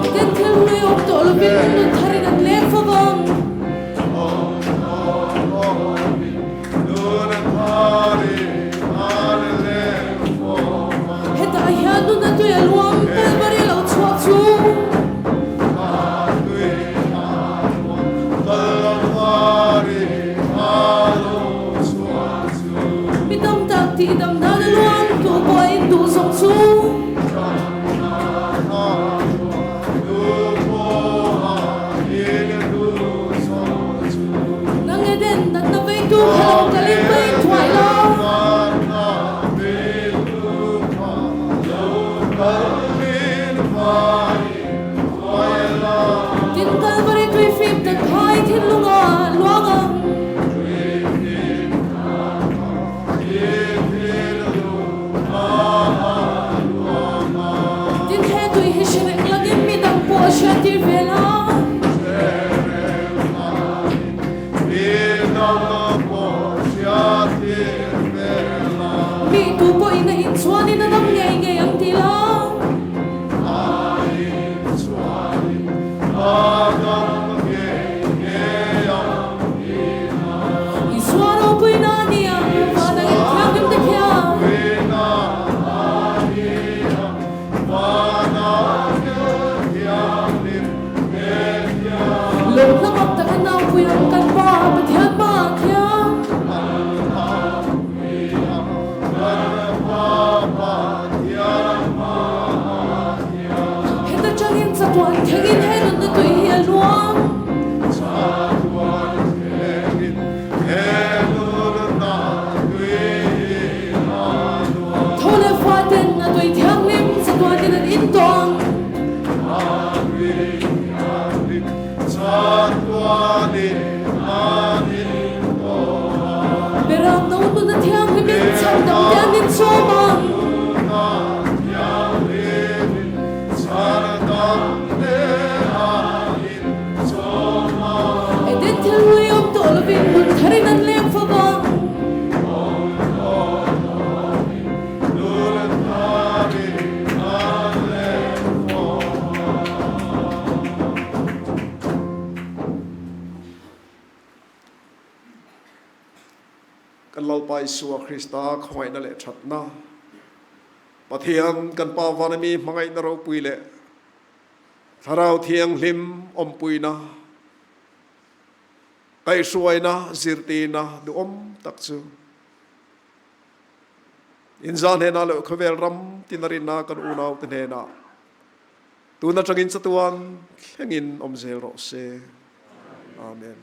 Eden thil hlui awm tawh lovin an nun tharin an leng fo vang. Hetah hian nuna tui a luang Kalvari lo chhuah chu. Mi tam tak tih dam dan a luang tu pawh a induh zawk chu. Nang Eden natna veitu kha lo kal in va inthuai lo. Tin Kalvari tui fim tak kha i thinlung a luang ang. Tin he tui hi hre reng langin mi dang pawh a hriattir ve la. Mi tu pawhin a inchhuanin a dam ngei ngei ang ti la. Isua ropuina a ni ang, van angin thianghlim te khian. Lawmna mak tak a naupui ang kan Pa Pathian hmaah khian. Heta changin chatuan thlengin he nunna tui hi a luang. Tho leh fa ten a tui thianghlim chatuanin an in tawh ang. Beram no nunna thianghlimin chhandam te an inchawm ang. Eden thil hlui awm tawh lovin hmun tharin an leng fo vang. Kan Lalpa Isua Krista khawngaihna leh thatna, Pathian kan Pa vana mi hmangaihna ropui leh Thlarau Thianghlim awmpuina, kaihhruaina, zirtirna duhawm tak chu inzah hnenah leh khawvel ram tina rinna kan unaute hnenah tun atangin chatuan thlengin awm zel rawh se. Amen.